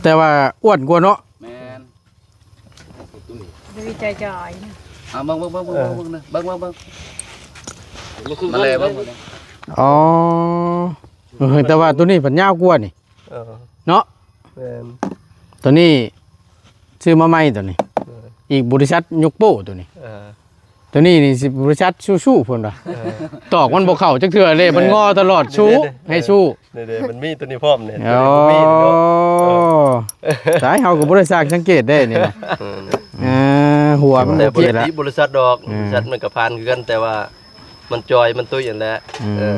ຕ່ວ່າອ້ວນກວ່າເນາະ. ແມ່ນ ດີໃຈຈ່ອຍ ເອົາເບິ່ງ ເບິ່ງ ເບິ່ງ ເບິ່ງ ເບິ່ງ ເບິ່ງ ເບິ່ງ ເບິ່ງ ມັນຄື ມາແລເບິ່ງ ອໍ ເອີ ແຕ່ວ່າໂຕນີ້ພັດຍາວກວ່ານີ້ ເອີ ເນາະ. ແມ່ນ ໂຕນີ້ຊື້ມາໃໝ່ໂຕນີ້ ເອີ ອີກບໍລິສັດຍົກໂປ້ໂຕນີ້ ເອີ ໂຕນີ້ນີ້ຊິບໍລິສັດຊູຊູເພິ່ນວ່າ ເອີ ຕອກມັນບໍ່ເຂົ້າຈັກເທື່ອເລີຍ ມັນງໍຕະຫຼອດ ຊູ ເດ້ໆ ໃຫ້ຊູ ເດ້ໆ ມັນມີໂຕນີ້ພ້ອມນີ້ ໂອ້ ໂຕນີ້ບໍ່ມີເນາະ ເອີ ຕາຍ ເຮົາກໍບໍ່ໄດ້ຊ່າງສັງເກດເດ້ນີ້ນະ ເອີ ເອີ ຫົວມັນບໍ່ຜິດລະ ບໍ່ໄດ້ຕິບໍລິສັດດອກ ເອີ ບໍລິສັດມັນກໍຜ່ານຄືກັນ ແຕ່ວ່າ ມັນຈ່ອຍມັນຕຸ້ຍຫັ້ນແຫຼະ ອືມ ເອີ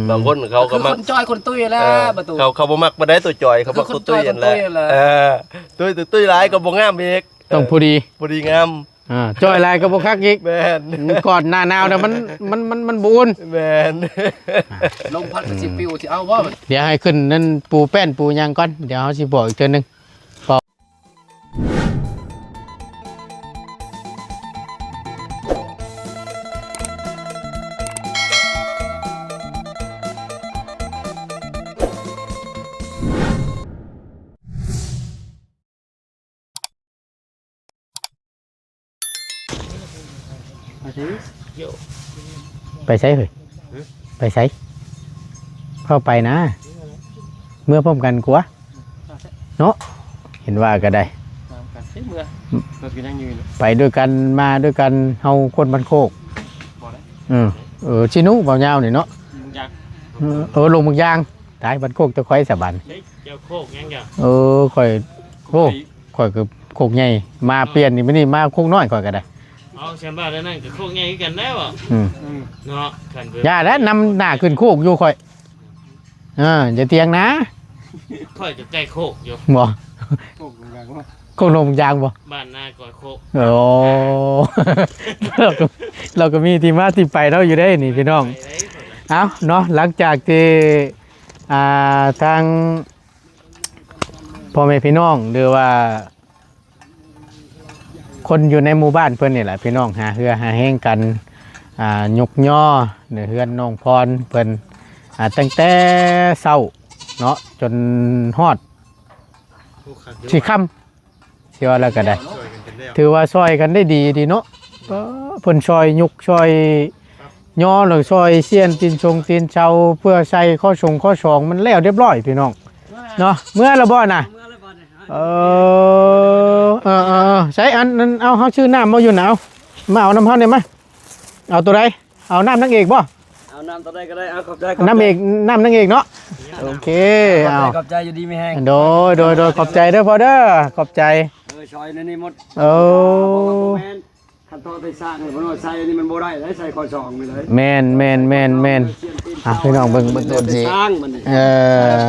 ບາງຄົນເຂົາກໍມັກ ຄືຄົນຈ່ອຍຄົນຕຸ້ຍແຫຼະ ເອີ ປະຕູ ເຂົາ ເຂົາບໍ່ມັກປານໃດຕົວຈ່ອຍ ເຂົາມັກຕົວຕຸ້ຍຫັ້ນແຫຼະ ຄືຄົນຈ່ອຍຄົນຕຸ້ຍຫັ້ນແຫຼະ ເອີ ຕຸ້ຍ ຕຸ້ຍຫຼາຍກໍບໍ່ງາມອີກ ຕ້ອງພໍດີ ພໍດີງາມ ອ່າ ຈ່ອຍຫຼາຍກໍບໍ່ຄັກອີກ ແມ່ນ ອືມ ກ່ອນໜ້າໜາວນະ ມັນ ມັນ ມັນ ມັນບໍ່ອຸ່ນ ແມ່ນ ລົມພັດກໍຊິປິວ ຊິເອົາບໍ່ ດຽວໃຫ້ຂຶ້ນນັ້ນປູແປ້ນປູຫຍັງກ່ອນ ດຽວເຮົາຊິບອກອີກເທື່ອໜຶ່ງ. ໄປໃສເຮີ້ຍ ໄປໃສ ເຂົ້າໄປນະ ເມືອພ້ອມກັນກວ່າເນາະ ເຫັນວ່າກໍໄດ້ ໄປດ້ວຍກັນມາດ້ວຍກັນ ເຮົາຄົນບ້ານໂຄກ ເອີ ຊິໜູເບົາຍາວນີ້ເນາະ ເອີ ລົງໝາກຢາງ ຕາຍ ບ້ານໂຄກແຕ່ຂ້ອຍສະບັນ ເຈົ້າໂຄກຫຍັງເຈົ້າ ເອີ ຂ້ອຍ ໂອ້ ຂ້ອຍກໍໂຄກໃຫຍ່ ມາປ່ຽນນີ້ ມື້ນີ້ມາໂຄກນ້ອຍຂ້ອຍກໍໄດ້ ເອົາ ສຳບາດນັ້ນກໍໂຄກໃຫຍ່ຄືກັນແລ້ວ ອືມ ເນາະ ຢ່າແລ້ວ ນຳໜ້າຂຶ້ນໂຄກຢູ່ຂ້ອຍ ເອີ ຢ່າຖຽງນະ ຂ້ອຍກໍໃກ້ໂຄກຢູ່ ບໍ່ ໂຄກໜູຍາງບໍ່ ບ້ານນາກອຍໂຄກ ໂອ້ ລາວກໍ ລາວກໍມີທີ່ມາທີ່ໄປລາວຢູ່ເດ້ນີ້ພີ່ນ້ອງ ເອົາເນາະ ຫຼັງຈາກທີ່ ອ່າ ທາງພໍ່ແມ່ພີ່ນ້ອງ ຫຼືວ່າຄົນຢູ່ໃນໝູ່ບ້ານເພິ່ນນີ້ແຫຼະພີ່ນ້ອງ ຫາເຫື່ອຫາແຮງກັນ ອ່າ ຍົກຍໍໃນເຮືອນນ້ອງພອນເພິ່ນ ອ່າ ຕັ້ງແຕ່ເຊົ້າເນາະ ຈົນຮອດຊິຄ່ຳ ຊິວ່າແລ້ວກໍໄດ້ ຖືວ່າຊ່ອຍກັນໄດ້ດີດີເນາະ ເອີ ເພິ່ນຊ່ອຍຍົກຊ່ອຍຍໍ ແລ້ວຊ່ອຍຊຽນຕີນຊົງຕີນເຊົາ ເພື່ອໃສ່ຂໍ້ຊົງຂໍ້ສອງ ມັນແລ້ວຮຽບຮ້ອຍພີ່ນ້ອງເນາະ ເມືອແລ້ວບໍ່ນະ ເອີ ເອີ ເອີ ໃສ ອັນນັ້ນ ເອົາ ເຮົາຊື້ນ້ຳມາຢູ່ນະ ເອົາ ມາເອົານຳເຮົານີ້ມາ ເອົາໂຕໃດ? ເອົານ້ຳນາງເອກບໍ່? ເອົານ້ຳຕົວໃດກໍໄດ້ ເອົາ ຂອບໃຈ ຂອບໃຈ ນ້ຳເອກ ນ້ຳນາງເອກເນາະ ໂອເຄ ຂອບໃຈ ເອົາ ຂອບໃຈ ຢູ່ດີມີແຮງ ໂດຍ ໂດຍ ໂດຍ ຂອບໃຈເດີພໍ່ເດີ ຂອບໃຈ ເອີ ຊ່ອຍໃນນີ້ໝົດ ເອີ ບໍ່ແມ່ນ ຄັນຕໍ່ໄປສ້າງ ບໍ່ນ້ອຍໃສ່ອັນນີ້ມັນບໍ່ໄດ້ເດ້ ໃສ່ຂໍ້ສອງນີ້ເດ້ ແມ່ນ ແມ່ນ ແມ່ນ ແມ່ນ ອ່ະ ພີ່ນ້ອງເບິ່ງ ເບິ່ງຕົ້ນຊິ ເອີ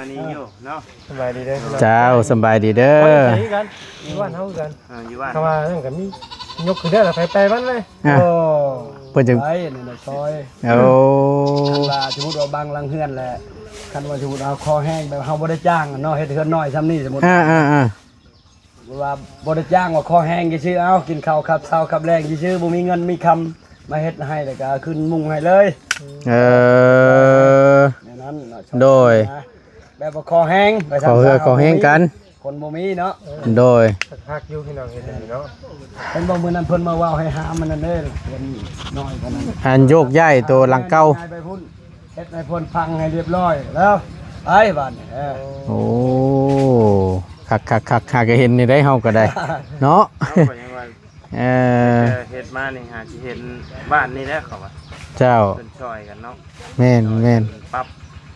ອັນນີ້ຢູ່ເນາະ ສະບາຍດີເດີ ເຈົ້າ ສະບາຍດີເດີ ຢູ່ບ້ານເຮົາຄືກັນ ເອີ ຢູ່ບ້ານ ເຂົາວ່ານັ້ນກໍມີ ຍົກຂຶ້ນເດີລະ ໃຜໄປບ້ານເລີຍ ອ່າ ໂອ້ ເພິ່ນຈະ ໄປ ອັນນີ້ນະ ຊ່ອຍ ໂອ້ ຄັນວ່າສົມມຸດວ່າບາງຫຼັງເຮືອນແຫຼະ ຄັນວ່າສົມມຸດເຮົາຂໍແຮງແບບເຮົາບໍ່ໄດ້ຈ້າງເນາະ ເຮັດເຮືອນນ້ອຍຊ່ຳນີ້ ສົມມຸດ ອ່າໆໆ ສົມມຸດວ່າບໍ່ໄດ້ຈ້າງ ວ່າຂໍແຮງຊື່ໆ ເອົາ ກິນເຂົ້າຄັບເຊົ້າຄັບແລງຊື່ໆ ບໍ່ມີເງິນມີຄຳ ມາເຮັດໃຫ້ ແລ້ວກໍຂຶ້ນມຸງໃຫ້ເລີຍ ເອີ ແນວນັ້ນເນາະ ໂດຍ ແບບວ່າຂໍແຮງ ຂໍເຫື່ອຂໍແຮງກັນ ຄົນບໍ່ມີເນາະ ໂດຍ ຄັກຢູ່ພີ່ນ້ອງເຮັດເນາະ ເຫັນບໍ່ ມື້ນັ້ນເພິ່ນມາເວົ້າໃຫ້ຫາມັນນັ້ນເດ້ ເພິ່ນນ້ອຍກວ່ານັ້ນ ອັນໂຍກຍ້າຍໂຕຫຼັງເກົ່າ ຍ້າຍໄປພຸ້ນ ເຮັດໃຫ້ເພິ່ນພັງໃຫ້ຮຽບຮ້ອຍແລ້ວ ໄປບາດນີ້ ເອີ ໂອ້ ຄັກໆໆ ຫາກະເຫັນນີ້ໄດ້ເຮົາກໍໄດ້ເນາະ ເອີ ເຮັດມານີ້ຫາຊິເຫັນບ້ານນີ້ແຫຼະເຂົາວ່າ ເຈົ້າ ເພິ່ນຊ່ອຍກັນເນາະ ແມ່ນໆ ປັບ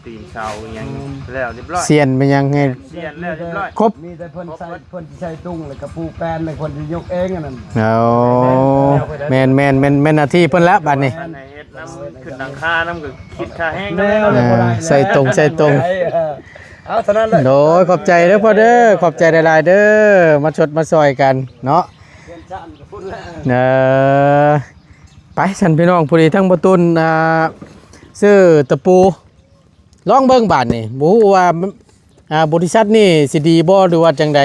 ຕີນເສົາຫຍັງແລ້ວຮຽບຮ້ອຍ ຊຽນແມ່ນຫຍັງໃຫ້ ຊຽນແລ້ວຮຽບຮ້ອຍ ຄົບ ມີແຕ່ເພິ່ນໃສ່ ເພິ່ນຊິໃສ່ຕຸງ ແລ້ວກໍປູແປ້ນ ແລ້ວເພິ່ນຊິຍົກເອງອັນນັ້ນ ໂອ້ ແມ່ນໆ ແມ່ນ ແມ່ນໜ້າທີ່ເພິ່ນລະບາດນີ້ ເຮັດນຳ ຂຶ້ນຫຼັງຄານຳ ກໍຄິດຄ່າແຮງນຳ ເອີ ໃສ່ຕົງ ໃສ່ຕົງ ເອີ ເອົາເທົ່ານັ້ນແຫຼະ ໂດຍ ຂອບໃຈເດີພໍ່ເດີ ຂອບໃຈຫຼາຍໆເດີ ມາຊົດມາຊ່ອຍກັນເນາະ ເອີ ໄປຊັ້ນພີ່ນ້ອງ ພໍດີທັງພໍ່ຕຸນ ອ່າ ຊື້ຕະປູ ລອງເບິ່ງບາດນີ້ ບໍ່ຮູ້ວ່າ ອ່າ ບໍລິສັດນີ້ຊິດີບໍ່ ຫຼືວ່າຈັ່ງໃດ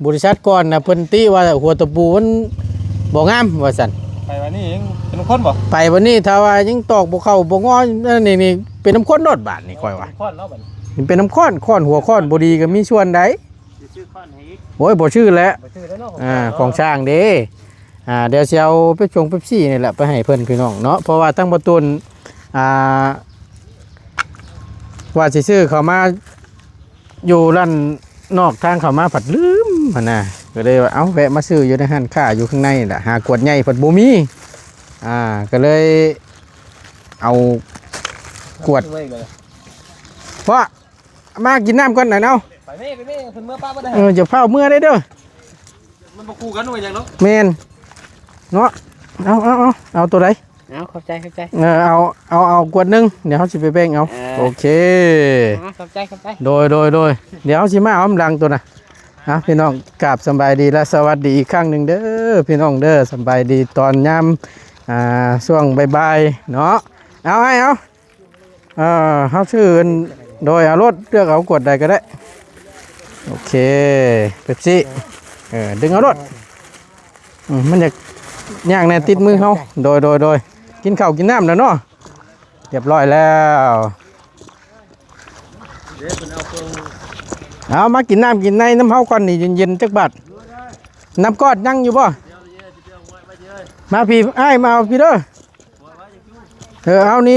ບໍລິສັດກ່ອນນະ ເພິ່ນຕິວ່າຫົວຕະປູມັນບໍ່ງາມວ່າຊັ້ນ ໄປວັນນີ້ຍັງເປັນນຳຄົນບໍ່ ໄປວັນນີ້ຖ້າວ່າຍັງຕອກບໍ່ເຂົ້າບໍ່ງໍ ອັນນີ້ນີ້ເປັນນຳຄົນໂລດບາດນີ້ ຂ້ອຍວ່າ ເປັນນຳຄ້ອນ ຄ້ອນຫົວຄ້ອນບໍ່ດີກໍມີສ່ວນໃດ ໂອ້ຍ ບໍ່ຊື້ແຫຼະ ບໍ່ຊື້ແລ້ວເນາະ ອ່າ ຂອງຊ່າງເດ້. ອ່າ ດຽວຊິເອົາເປັບຊົງເປັບຊີນີ້ແຫຼະໄປໃຫ້ເພິ່ນພີ່ນ້ອງເນາະ ເພາະວ່າທາງບໍ່ຕູນ ອ່າ ວ່າຊິຊື້ເຂົ້າມາຢູ່ຮ້ານນອກທາງເຂົ້າມາພັດລືມຫັ້ນນະ ກໍເລີຍວ່າ ເອົ້າ ແວະມາຊື້ຢູ່ໃນຮ້ານຄ້າຢູ່ຂ້າງໃນນີ້ແຫຼະ ຫາກວດໃຫຍ່ພັດບໍ່ມີ ອ່າ ກໍເລີຍເອົາກວດ ເອົາມາອີກແລ້ວ ພໍ່ ມາກິນນ້ຳກ່ອນນະເນາະ ໄປແມ່ ໄປແມ່ ເພິ່ນເມືອປະບໍ່ໄດ້ ເອີ ຢ່າຟ້າວເມືອເດ້ເດີ ມັນບໍ່ຄູ່ກັນວ່າຫຍັງເນາະ ແມ່ນເນາະ ເອົາ ເອົາ ເອົາ ເອົາໂຕໃດ ເອົາ ຂອບໃຈ ຂອບໃຈ ເອີ ເອົາ ເອົາ ເອົາກວດໜຶ່ງ ດຽວເຮົາຊິໄປແບ່ງເອົາ ເອີ ໂອເຄ ເອົາ ຂອບໃຈ ຂອບໃຈ ໂດຍ ໂດຍ ໂດຍ ດຽວເຮົາຊິມາເອົານຳຫຼັງໂຕນະ ອ່ະ ພີ່ນ້ອງ ກາບສຳບາຍດີ ແລະ ສະຫວັດດີອີກຄັ້ງໜຶ່ງເດີ ພີ່ນ້ອງເດີ ສຳບາຍດີຕອນຍາມ ອ່າ ຊ່ວງບ່າຍໆເນາະ ເອົາ ອ້າຍ ເອົາ ເອີ ເຮົາຊື້ອັນ ໂດຍ ເອົາໂລດ ເລືອກເອົາກວດໃດກໍໄດ້ ໂອເຄ ເປັບຊີ ເອີ ດຶງເອົາໂລດ ອືມ ມັນຢາກຍາກແດ່ ຕິດມືເຮົາ ໂດຍ ໂດຍ ໂດຍ ກິນເຂົ້າກິນນ້ຳແລ້ວເນາະ ຮຽບຮ້ອຍແລ້ວ ເອົາ ມາກິນນ້ຳກິນໃນນຳເຮົາກ່ອນນີ້ ເຢັນໆ ຈັກບາດ ນ້ຳກອດຍັງຢູ່ບໍ່? ມາພີ້ ອ້າຍ ມາເອົາພີ້ເດີ ເອີ ເອົາ ນີ້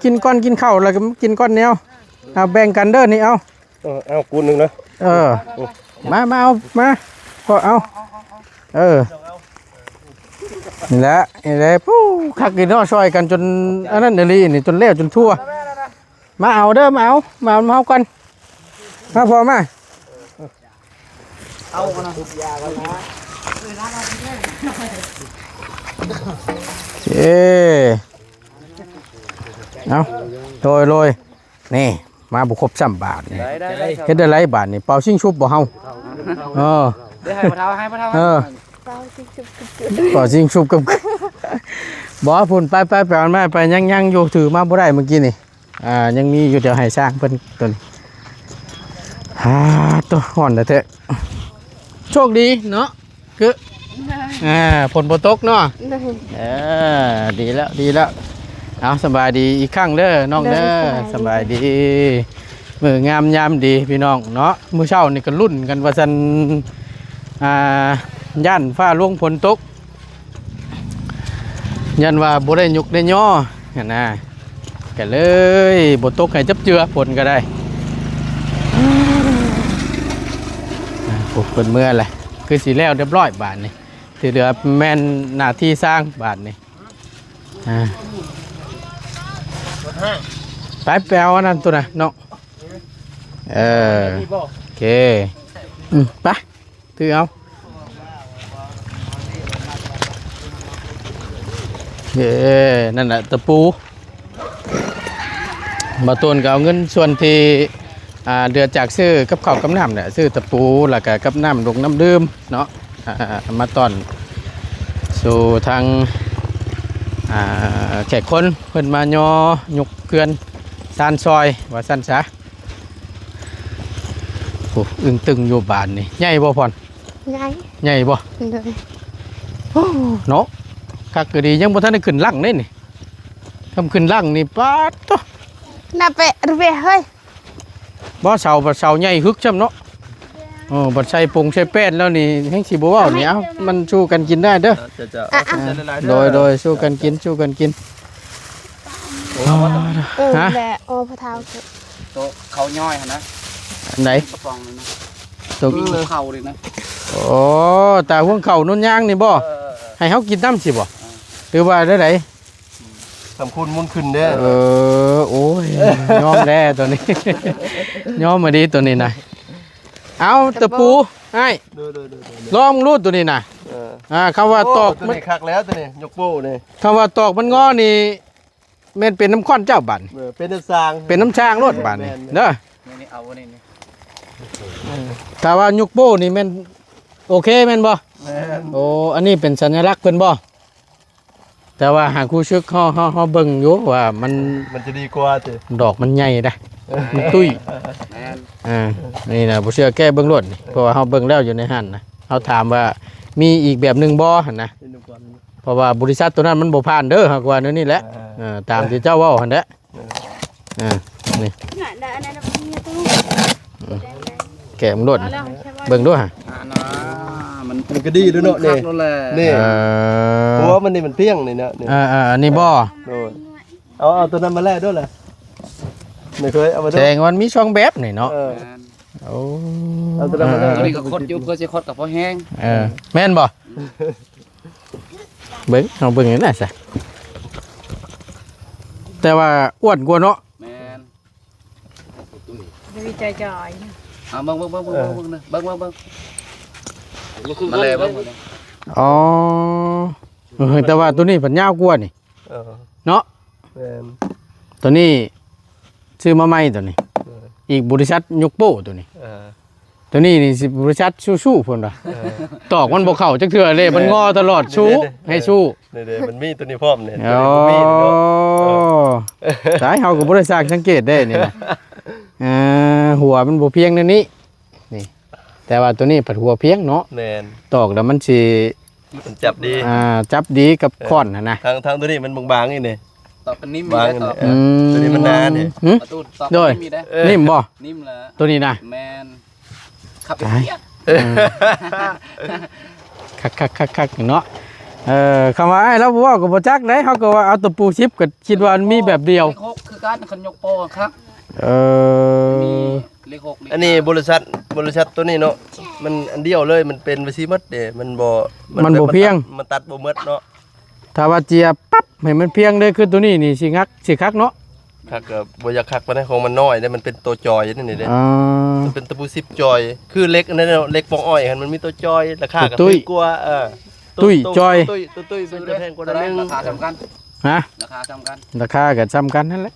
ໆ ກິນກ່ອນ ກິນເຂົ້າແລ້ວກໍກິນກ່ອນແນວ ເອົາ ແບ່ງກັນເດີ ນີ້ ເອົາ ເອີ ເອົາ ກູນໜຶ່ງເດີ ເອີ ມາ ມາເອົາ ມາ ກໍເອົາ ເອີ ນີ້ແຫຼະ ນີ້ແຫຼະ ປູ້ ຄັກດີເນາະ ຊ່ອຍກັນຈົນອັນນັ້ນອີ່ຫຼີນີ້ ຈົນແລ້ວຈົນທົ່ວ ມາເອົາເດີ ມາເອົາ ມາເອົານຳເຮົາກ່ອນ ມາພໍ່ມາ ເອົາກ່ອນນະ ເອີ ເອົາ ໂດຍ ໂດຍ ນີ້ ມາບໍ່ຄົບຊ້ຳບາດນີ້ ໄດ້ ໄດ້ ໄດ້ ເຮັດໄດ້ຫຼາຍບາດນີ້ ເປົ່າຊິງຊຸບບໍ່ເຮົາ ເອີ ເດີ ໃຫ້ພໍ່ເຖົ້າ ໃຫ້ພໍ່ເຖົ້າ ເອີ ເປົ່າຊິງຊຸບກັບ ບໍ່ ພຸ້ນ ໄປ ໄປ ໄປເອົາມາ ໄປ ຍັງ ຍັງຢູ່ ຖືມາບໍ່ໄດ້ມື້ກີ້ນີ້ ອ່າ ຍັງມີຢູ່ ດຽວໃຫ້ຊ່າງເພິ່ນຕົວນີ້ ອ່າ ໂຕ ຮ້ອນແທ້ໆ ໂຊກດີເນາະ ຄື ອ່າ ຝົນບໍ່ຕົກເນາະ ເອີ ດີແລ້ວ ດີແລ້ວ ເອົາ ສະບາຍດີອີກຄັ້ງເດີນ້ອງເດີ ສະບາຍດີ ມື້ງາມຍາມດີພີ່ນ້ອງເນາະ ມື້ເຊົ້ານີ້ກໍລຸ້ນກັນວ່າຊັ້ນ ອ່າ ຢ້ານຟ້າລົງຝົນຕົກ ຢ້ານວ່າບໍ່ໄດ້ຍົກໄດ້ຍໍຫັ້ນນະ ກໍເລີຍບໍ່ຕົກໃຫ້ຈັບເຈື່ອ ຝົນກໍໄດ້ ອ່າ ໂອ້ ເພິ່ນເມືອແຫຼະ ຄືຊິແລ້ວຮຽບຮ້ອຍບາດນີ້ ທີ່ເຫຼືອແມ່ນໜ້າທີ່ຊ່າງບາດນີ້ ອ່າ ໄປ ໄປເອົາອັນນັ້ນໂຕນະເນາະ ເອີ ໂອເຄ ອືມ ໄປ ຖືເອົາ ເອີ ນັ້ນແຫຼະ ຕະປູ ບ່າວຕູນກໍເອົາເງິນສ່ວນທີ່ ອ່າ ເຫຼືອຈາກຊື້ກັບເຂົ້າກັບນ້ຳແຫຼະ ຊື້ຕະປູ ແລ້ວກໍກັບນ້ຳດົງນ້ຳດື່ມເນາະ ອ່າ ມາຕ້ອນສູ່ທາງ ອ່າ ແຂກຄົນ ເພິ່ນມາຍໍຍົກເຮືອນຊານຊ່ອຍວ່າຊັ້ນຊະ ໂອ້ ອຶ້ງຕຶງຢູ່ບາດນີ້ ໃຫຍ່ບໍ່ພອນ? ໃຫຍ່ ໃຫຍ່ບໍ່? ໂດຍ ໂອ້ ເນາະ ຄັກກໍດີ ຍັງບໍ່ທັນໄດ້ຂຶ້ນຫຼັງເດ້ນີ້ ຄັນຂຶ້ນຫຼັງນີ້ ປາດໂທ້ ໜ້າເປະເວເຮີ້ຍ ບໍ່ ເສົາ ບັດເສົາໃຫຍ່ຮຶກຊ້ຳເນາະ ເອີ ບັດໃສ່ປົງໃສ່ແປ້ນແລ້ວນີ້ ແຮ່ງຊິບໍ່ເວົ້ານີ້ ເອົາ ມັນສູ້ກັນກິນໄດ້ເດີ ເຈົ້າ ເຈົ້າ ເອົາ ອ່ະ ໃສ່ຫຼາຍໆເດີ ໂດຍ ໂດຍ ສູ້ກັນກິນ ສູ້ກັນກິນ ໂອ້ ເອີ ຮະ ແຫຼະ ໂອ້ ພໍ່ເຖົ້າ ໂຕເຂົາຍ້ອຍຫັ້ນນະ ອັນໃດ? ກະປ໋ອງນັ້ນນະ ໂຕ ເຂົ້ານີ້ນະ ໂອ້ ຕາຫວງເຂົ້າໂນນຍາງນີ້ບໍ່? ເອີ ໃຫ້ເຮົາກິນນຳຊິບໍ່? ເອີ ຫຼືວ່າແນວໃດ? ສຳຄູນມູນຂຶ້ນເດ້ ເອີ ໂອ້ຍ ຍອມແລ້ວໂຕນີ້ ຍອມມາດີໂຕນີ້ນະ ເອົາ ຕະປູ ຕະປູ ອ້າຍ ໂດຍໆໆໆ ລອງລູດໂຕນີ້ນະ ເອີ ອ່າ ຄຳວ່າຕອກ ໂອ້ ໂຕນີ້ຄັກແລ້ວໂຕນີ້ ຍົກໂປ້ນີ້ ຄຳວ່າຕອກມັນງໍນີ້ ແມ່ນເປັນນຳຂ້ອນເຈົ້າບາດນີ້ ເອີ ເປັນນຳຊ່າງ ເປັນນຳຊ່າງໂລດບາດນີ້ ແມ່ນໆ ເດີ ນີ້ໆ ເອົາອັນນີ້ນີ້ ເອີ ຖ້າວ່າຍົກໂປ້ນີ້ແມ່ນໂອເຄແມ່ນບໍ່? ແມ່ນ ໂອ້ ອັນນີ້ເປັນສັນຍະລັກເພິ່ນບໍ່? ແຕ່ວ່າຫາກຮູ້ສຶກເຮົາ ເຮົາ ເຮົາເບິ່ງຢູ່ວ່າມັນ ມັນຈະດີກວ່າຕິ ດອກມັນໃຫຍ່ເດ້ ເອີ ມັນຕຸ້ຍ ແມ່ນ ອ່າ ນີ້ນະ ບໍ່ເຊື່ອແກ້ເບິ່ງໂລດນີ້ ເພາະວ່າເຮົາເບິ່ງແລ້ວຢູ່ໃນຫັ້ນນະ ເຮົາຖາມວ່າມີອີກແບບໜຶ່ງບໍ່ຫັ້ນນະ ເພາະວ່າບໍລິສັດໂຕນັ້ນມັນບໍ່ຜ່ານເດີ ເຮົາກໍວ່າແນວນີ້ແຫຼະ ອ່າ ເອີ ຕາມທີ່ເຈົ້າເວົ້າຫັ້ນແຫຼະ ເອີ ເອີ ນີ້ ນັ້ນແຫຼະ ອັນນັ້ນນະ ມີຕູ້ ອືມ ແດງໆ ແກະເບິ່ງໂລດ ເບິ່ງດູຫາ ອ່ານະ ມັນ ມັນກໍດີເດ້ເນາະ ນີ້ ຄັກໂລດແຫຼະ ນີ້ ເອີ ຫົວມັນນີ້ມັນພຽງນີ້ເນາະ ນີ້ ເອີໆ ອັນນີ້ບໍ່ ໂດຍ ເອົາ ເອົາຕົວນັ້ນມາແລະໂດດລະ ນີ້ເຄີຍເອົາມາໂດດ ແສດງວ່າມັນມີສອງແບບນີ້ເນາະ ເອີ ແມ່ນ ໂອ້ ເອົາຕົວນັ້ນມາແລະ ເອີໆ ຕົວນີ້ກໍຄົດຢູ່ ເພື່ອຊິຄົດກໍພໍແຮງ ເອີ ແມ່ນບໍ່? ເບິ່ງ ເຮົາເບິ່ງນີ້ນະຊະ ແຕ່ວ່າອ້ວນກວ່າເນາະ ແມ່ນ ດີໃຈຈ່ອຍ ເອົາເບິ່ງ ເບິ່ງ ເບິ່ງ ເບິ່ງ ເບິ່ງ ເບິ່ງ ມາແລະເບິ່ງ ອໍ ເອີ ແຕ່ວ່າຕົວນີ້ເພິ່ນຍາວກວ່ານີ້ ເອີ ເນາະ ແມ່ນ ຕົວນີ້ຊື້ມາໃໝ່ຕົວນີ້ ເອີ ອີກບໍລິສັດຍົກໂປ້ຕົວນີ້ ເອີ ຕົວນີ້ນີ້ຊິບໍລິສັດສູ້ໆ ເພິ່ນວ່າ ເອີ ຕອກມັນບໍ່ເຂົ້າຈັກເທື່ອເດ້ ເອີ ມັນງໍຕະຫຼອດ ສູ້ ເອີ ໃຫ້ສູ້ ເດ້ໆ ມັນມີຕົວນີ້ພ້ອມນີ້ ໂອ້ ຕົວນີ້ມັນມີເນາະ ເອີ ຕາຍ ເຮົາກໍບໍ່ໄດ້ຊ່າງສັງເກດເດ້ນີ້ນະ ເອີ ຫົວມັນບໍ່ພຽງແນວນີ້ ນີ້ ແຕ່ວ່າຕົວນີ້ພັດຫົວພຽງເນາະ ແມ່ນ ຕອກແລ້ວມັນຊິ ມັນຈັບດີ ອ່າ ຈັບດີກັບ ເອີ ຄ້ອນຫັ້ນນະ ທາງ ທາງຕົວນີ້ມັນບາງໆ ນີ້ນີ້ ຕອກກໍນິ້ມ ບາງ ນີ້ແຫຼະ ນີ້ ຕອກ ເອີ ອືມ ຕົວນີ້ມັນໜານີ້ ຫຶ ປະຕູຕອກ ໂດຍ ກໍນິ້ມ ເອີ ນີ້ບໍ່? ນິ້ມແຫຼະ ຕົວນີ້ນະ ແມ່ນ ຂັບໄປ ຕາຍ ເປີດ ເອີ ຄັກໆໆໆ ເນາະ ເອີ ຄຳວ່າອ້າຍລາວບໍ່ເວົ້າກໍບໍ່ຈັກເດ້ ເຮົາກໍວ່າເອົາຕະປູສິບ ກໍຄິດວ່າມັນມີແບບດຽວ ເລກຫົກຄືກັນ ຄັນຍົກໂປ້ຄັກ ເອີ ມີເລກຫົກເລກ ອັນນີ້ ຫ້າ ບໍລິສັດ ບໍລິສັດຕົວນີ້ເນາະ ມັນອັນດຽວເລີຍ ມັນເປັນໄວ້ຊີ້ໝົດເດ້ ມັນບໍ່ ມັນ ມັນບໍ່ພຽງ ມັນຕັດ ມັນຕັດບໍ່ໝົດເນາະ ຖ້າວ່າເຈຍປັບໃຫ້ມັນພຽງເລີຍ ຄືຕົວນີ້ນີ້ຊິຄັກ ຊິຄັກເນາະ ຄັກກໍບໍ່ຢາກຄັກປານໃດ ຂອງມັນນ້ອຍເດ້ ມັນເປັນຕົວຈອຍອັນນີ້ເດ້ ອ່າ ມັນເປັນຕະປູສິບຈອຍ ຄືເຫຼັກອັນນັ້ນເນາະ ເຫຼັກປອງອ້ອຍຫັ້ນ ມັນມີຕົວຈອຍ ລາຄາກໍຖືກກວ່າ ເອີ ຕຸ້ຍ ຕຸ້ຍ ຕຸ້ຍ ເປັນຕົວແພງກວ່າໜ້ອຍໜຶ່ງ ລາຄາສ່ຳກັນ ຮະ ລາຄາສ່ຳກັນ ລາຄາກໍສ່ຳກັນຫັ້ນແຫຼະ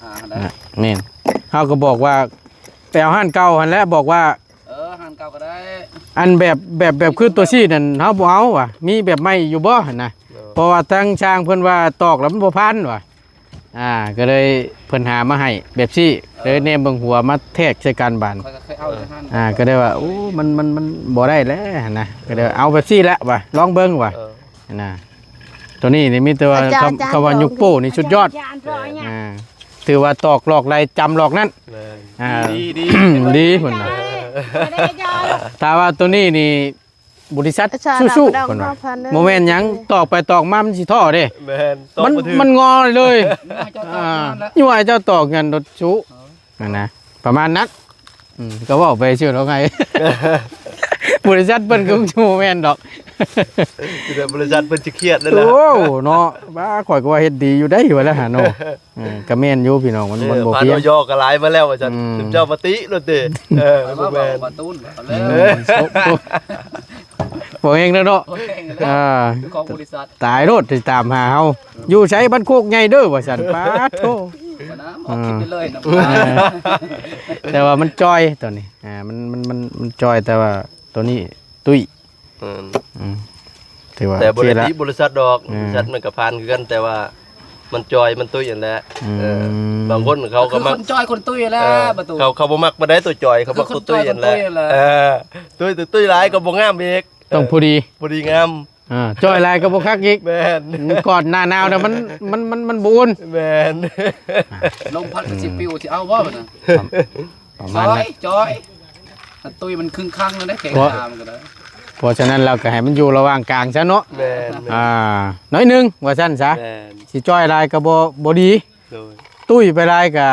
ອ່າ ນະ ແມ່ນ ເຮົາກໍບອກວ່າ ໄປເອົາຮ້ານເກົ່າຫັ້ນແຫຼະ ບອກວ່າ ເອີ ຮ້ານເກົ່າກໍໄດ້ ອັນແບບ ແບບ ແບບຄືຕົວຊີ້ນັ້ນ ເຮົາບໍ່ເອົາວ່າ ມີແບບໃໝ່ຢູ່ບໍ່ຫັ້ນນະ ເອີ ເພາະວ່າທາງຊ່າງເພິ່ນວ່າຕອກແລ້ວມັນບໍ່ຜ່ານວ່າ ອ່າ ກໍເລີຍເພິ່ນຫາມາໃຫ້ແບບຊີ້ ເອີ ເລີຍແນມເບິ່ງຫົວມາແທກໃສ່ກັນບາດ ຂ້ອຍກໍເຄີຍເອົາຢູ່ຫັ້ນ ອ່າ ກໍໄດ້ວ່າ ໂອ້ ມັນ ມັນ ມັນບໍ່ໄດ້ແລ້ວຫັ້ນນະ ກໍໄດ້ວ່າ ເອີ ເອົາແບບຊີ້ແຫຼະວ່າ ລອງເບິ່ງວ່າ ເອີ ນະ ຕົວນີ້ນີ້ມີແຕ່ວ່າ ອາຈານ ຄຳ ອາຈານ ຄຳວ່າຍຸກໂປ້ນີ້ສຸດຍອດ ອາຈານ ອ່າ ຖືວ່າຕອກຫຼອກໃດຈຳຫຼອກນັ້ນ ແມ່ນ ອ່າ ດີ ດີ ດີ ເພິ່ນວ່າ ເອີ ຖ້າວ່າຕົວນີ້ນີ້ບໍລິສັດ ອາຈານ ສູ້ໆ ເພິ່ນວ່າ ບໍ່ແມ່ນຫຍັງ ຕອກໄປຕອກມາມັນຊິທໍ້ເດ້ ແມ່ນ ມັນ ມັນງໍເລີຍ ອ່າ ຍົວໃຫ້ເຈົ້າຕອກຫັ້ນໂດດສູ້ ເອີ ຫັ້ນນະ ປະມານນັ້ນ ອືມ ກໍເວົ້າໄປຊື່ດອກໄງ ບໍລິສັດເພິ່ນກໍບໍ່ແມ່ນດອກ ຄືແບບບໍລິສັດເພິ່ນຊິຄຽດນັ້ນແຫຼະ ໂອ້ ເນາະ ວ່າຂ້ອຍກໍວ່າເຮັດດີຢູ່ໄດ໋ວ່າແລ້ວຫາເນາະ ເອີ ກໍແມ່ນຢູ່ພີ່ນ້ອງ ມັນ ເອີ ມັນບໍ່ພຽງ ຜ່ານ ອຢ ກໍຫຼາຍມາແລ້ວວ່າຊັ້ນ ອືມ ຊຸມເຈົ້າມາຕິໂລດຕິ ເອີ ບໍ່ແມ່ນ ປະຕູນ ເອີ ບໍ່ແຮງແລ້ວເນາະ ບໍ່ແຮງແລ້ວ ອ່າ ຂອງບໍລິສັດ ຕາຍໂລດ ຊິຕາມຫາເຮົາ ຢູ່ໃສ ບ້ານໂຄກໃຫຍ່ເດີວ່າຊັ້ນ ປາດໂທ ບໍ່ນະ ອອກຄລິບໄປເລີຍນະ ອ່າ ແຕ່ວ່າມັນຈ່ອຍຕົວນີ້ ອ່າ ມັນ ມັນ ມັນ ມັນຈ່ອຍ ແຕ່ວ່າຕົວນີ້ຕຸ້ຍ ແມ່ນ ອືມ ຖືວ່າ ແຕ່ບໍ່ໄດ້ຕິບໍລິສັດດອກ ເອີ ບໍລິສັດມັນກໍຜ່ານຄືກັນ ແຕ່ວ່າມັນຈ່ອຍ ມັນຕຸ້ຍຫັ້ນແຫຼະ ອືມ ເອີ ບາງຄົນເຂົາກໍມັກ ຄືຄົນຈ່ອຍຄົນຕຸ້ຍແຫຼະ ເອີ ປະຕູ ເຂົາ ເຂົາບໍ່ມັກປານໃດຕົວຈ່ອຍ ເຂົາມັກຕົວຕຸ້ຍຫັ້ນແຫຼະ ເອີ ຕຸ້ຍ ຕຸ້ຍຫຼາຍກໍບໍ່ງາມອີກ ຕ້ອງພໍດີ ພໍດີງາມ ອ່າ ຈ່ອຍຫຼາຍກໍບໍ່ຄັກອີກ ແມ່ນ ອືມ ກ່ອນໜ້າໜາວນະ ມັນ ມັນ ມັນ ມັນບໍ່ອຸ່ນ ແມ່ນ ລົມພັດກໍຊິປິວ ຊິເອົາບໍ່ບັດນັ້ນ ປະມານນັ້ນ ຈ່ອຍ ມັນຕຸ້ຍ ມັນຄຶງຄັງແລ້ວເດ້ ແຂງຂາມັນກໍໄດ້ ເພາະສະນັ້ນແລ້ວກໍໃຫ້ມັນຢູ່ລະຫວ່າງກາງຊະເນາະ ແມ່ນ ອ່າ ໜ້ອຍໜຶ່ງວ່າຊັ້ນຊະ ແມ່ນ ຊິຈ່ອຍຫຼາຍກໍບໍ່ ບໍ່ດີ ໂດຍ ຕຸ້ຍໄປຫຼາຍກະ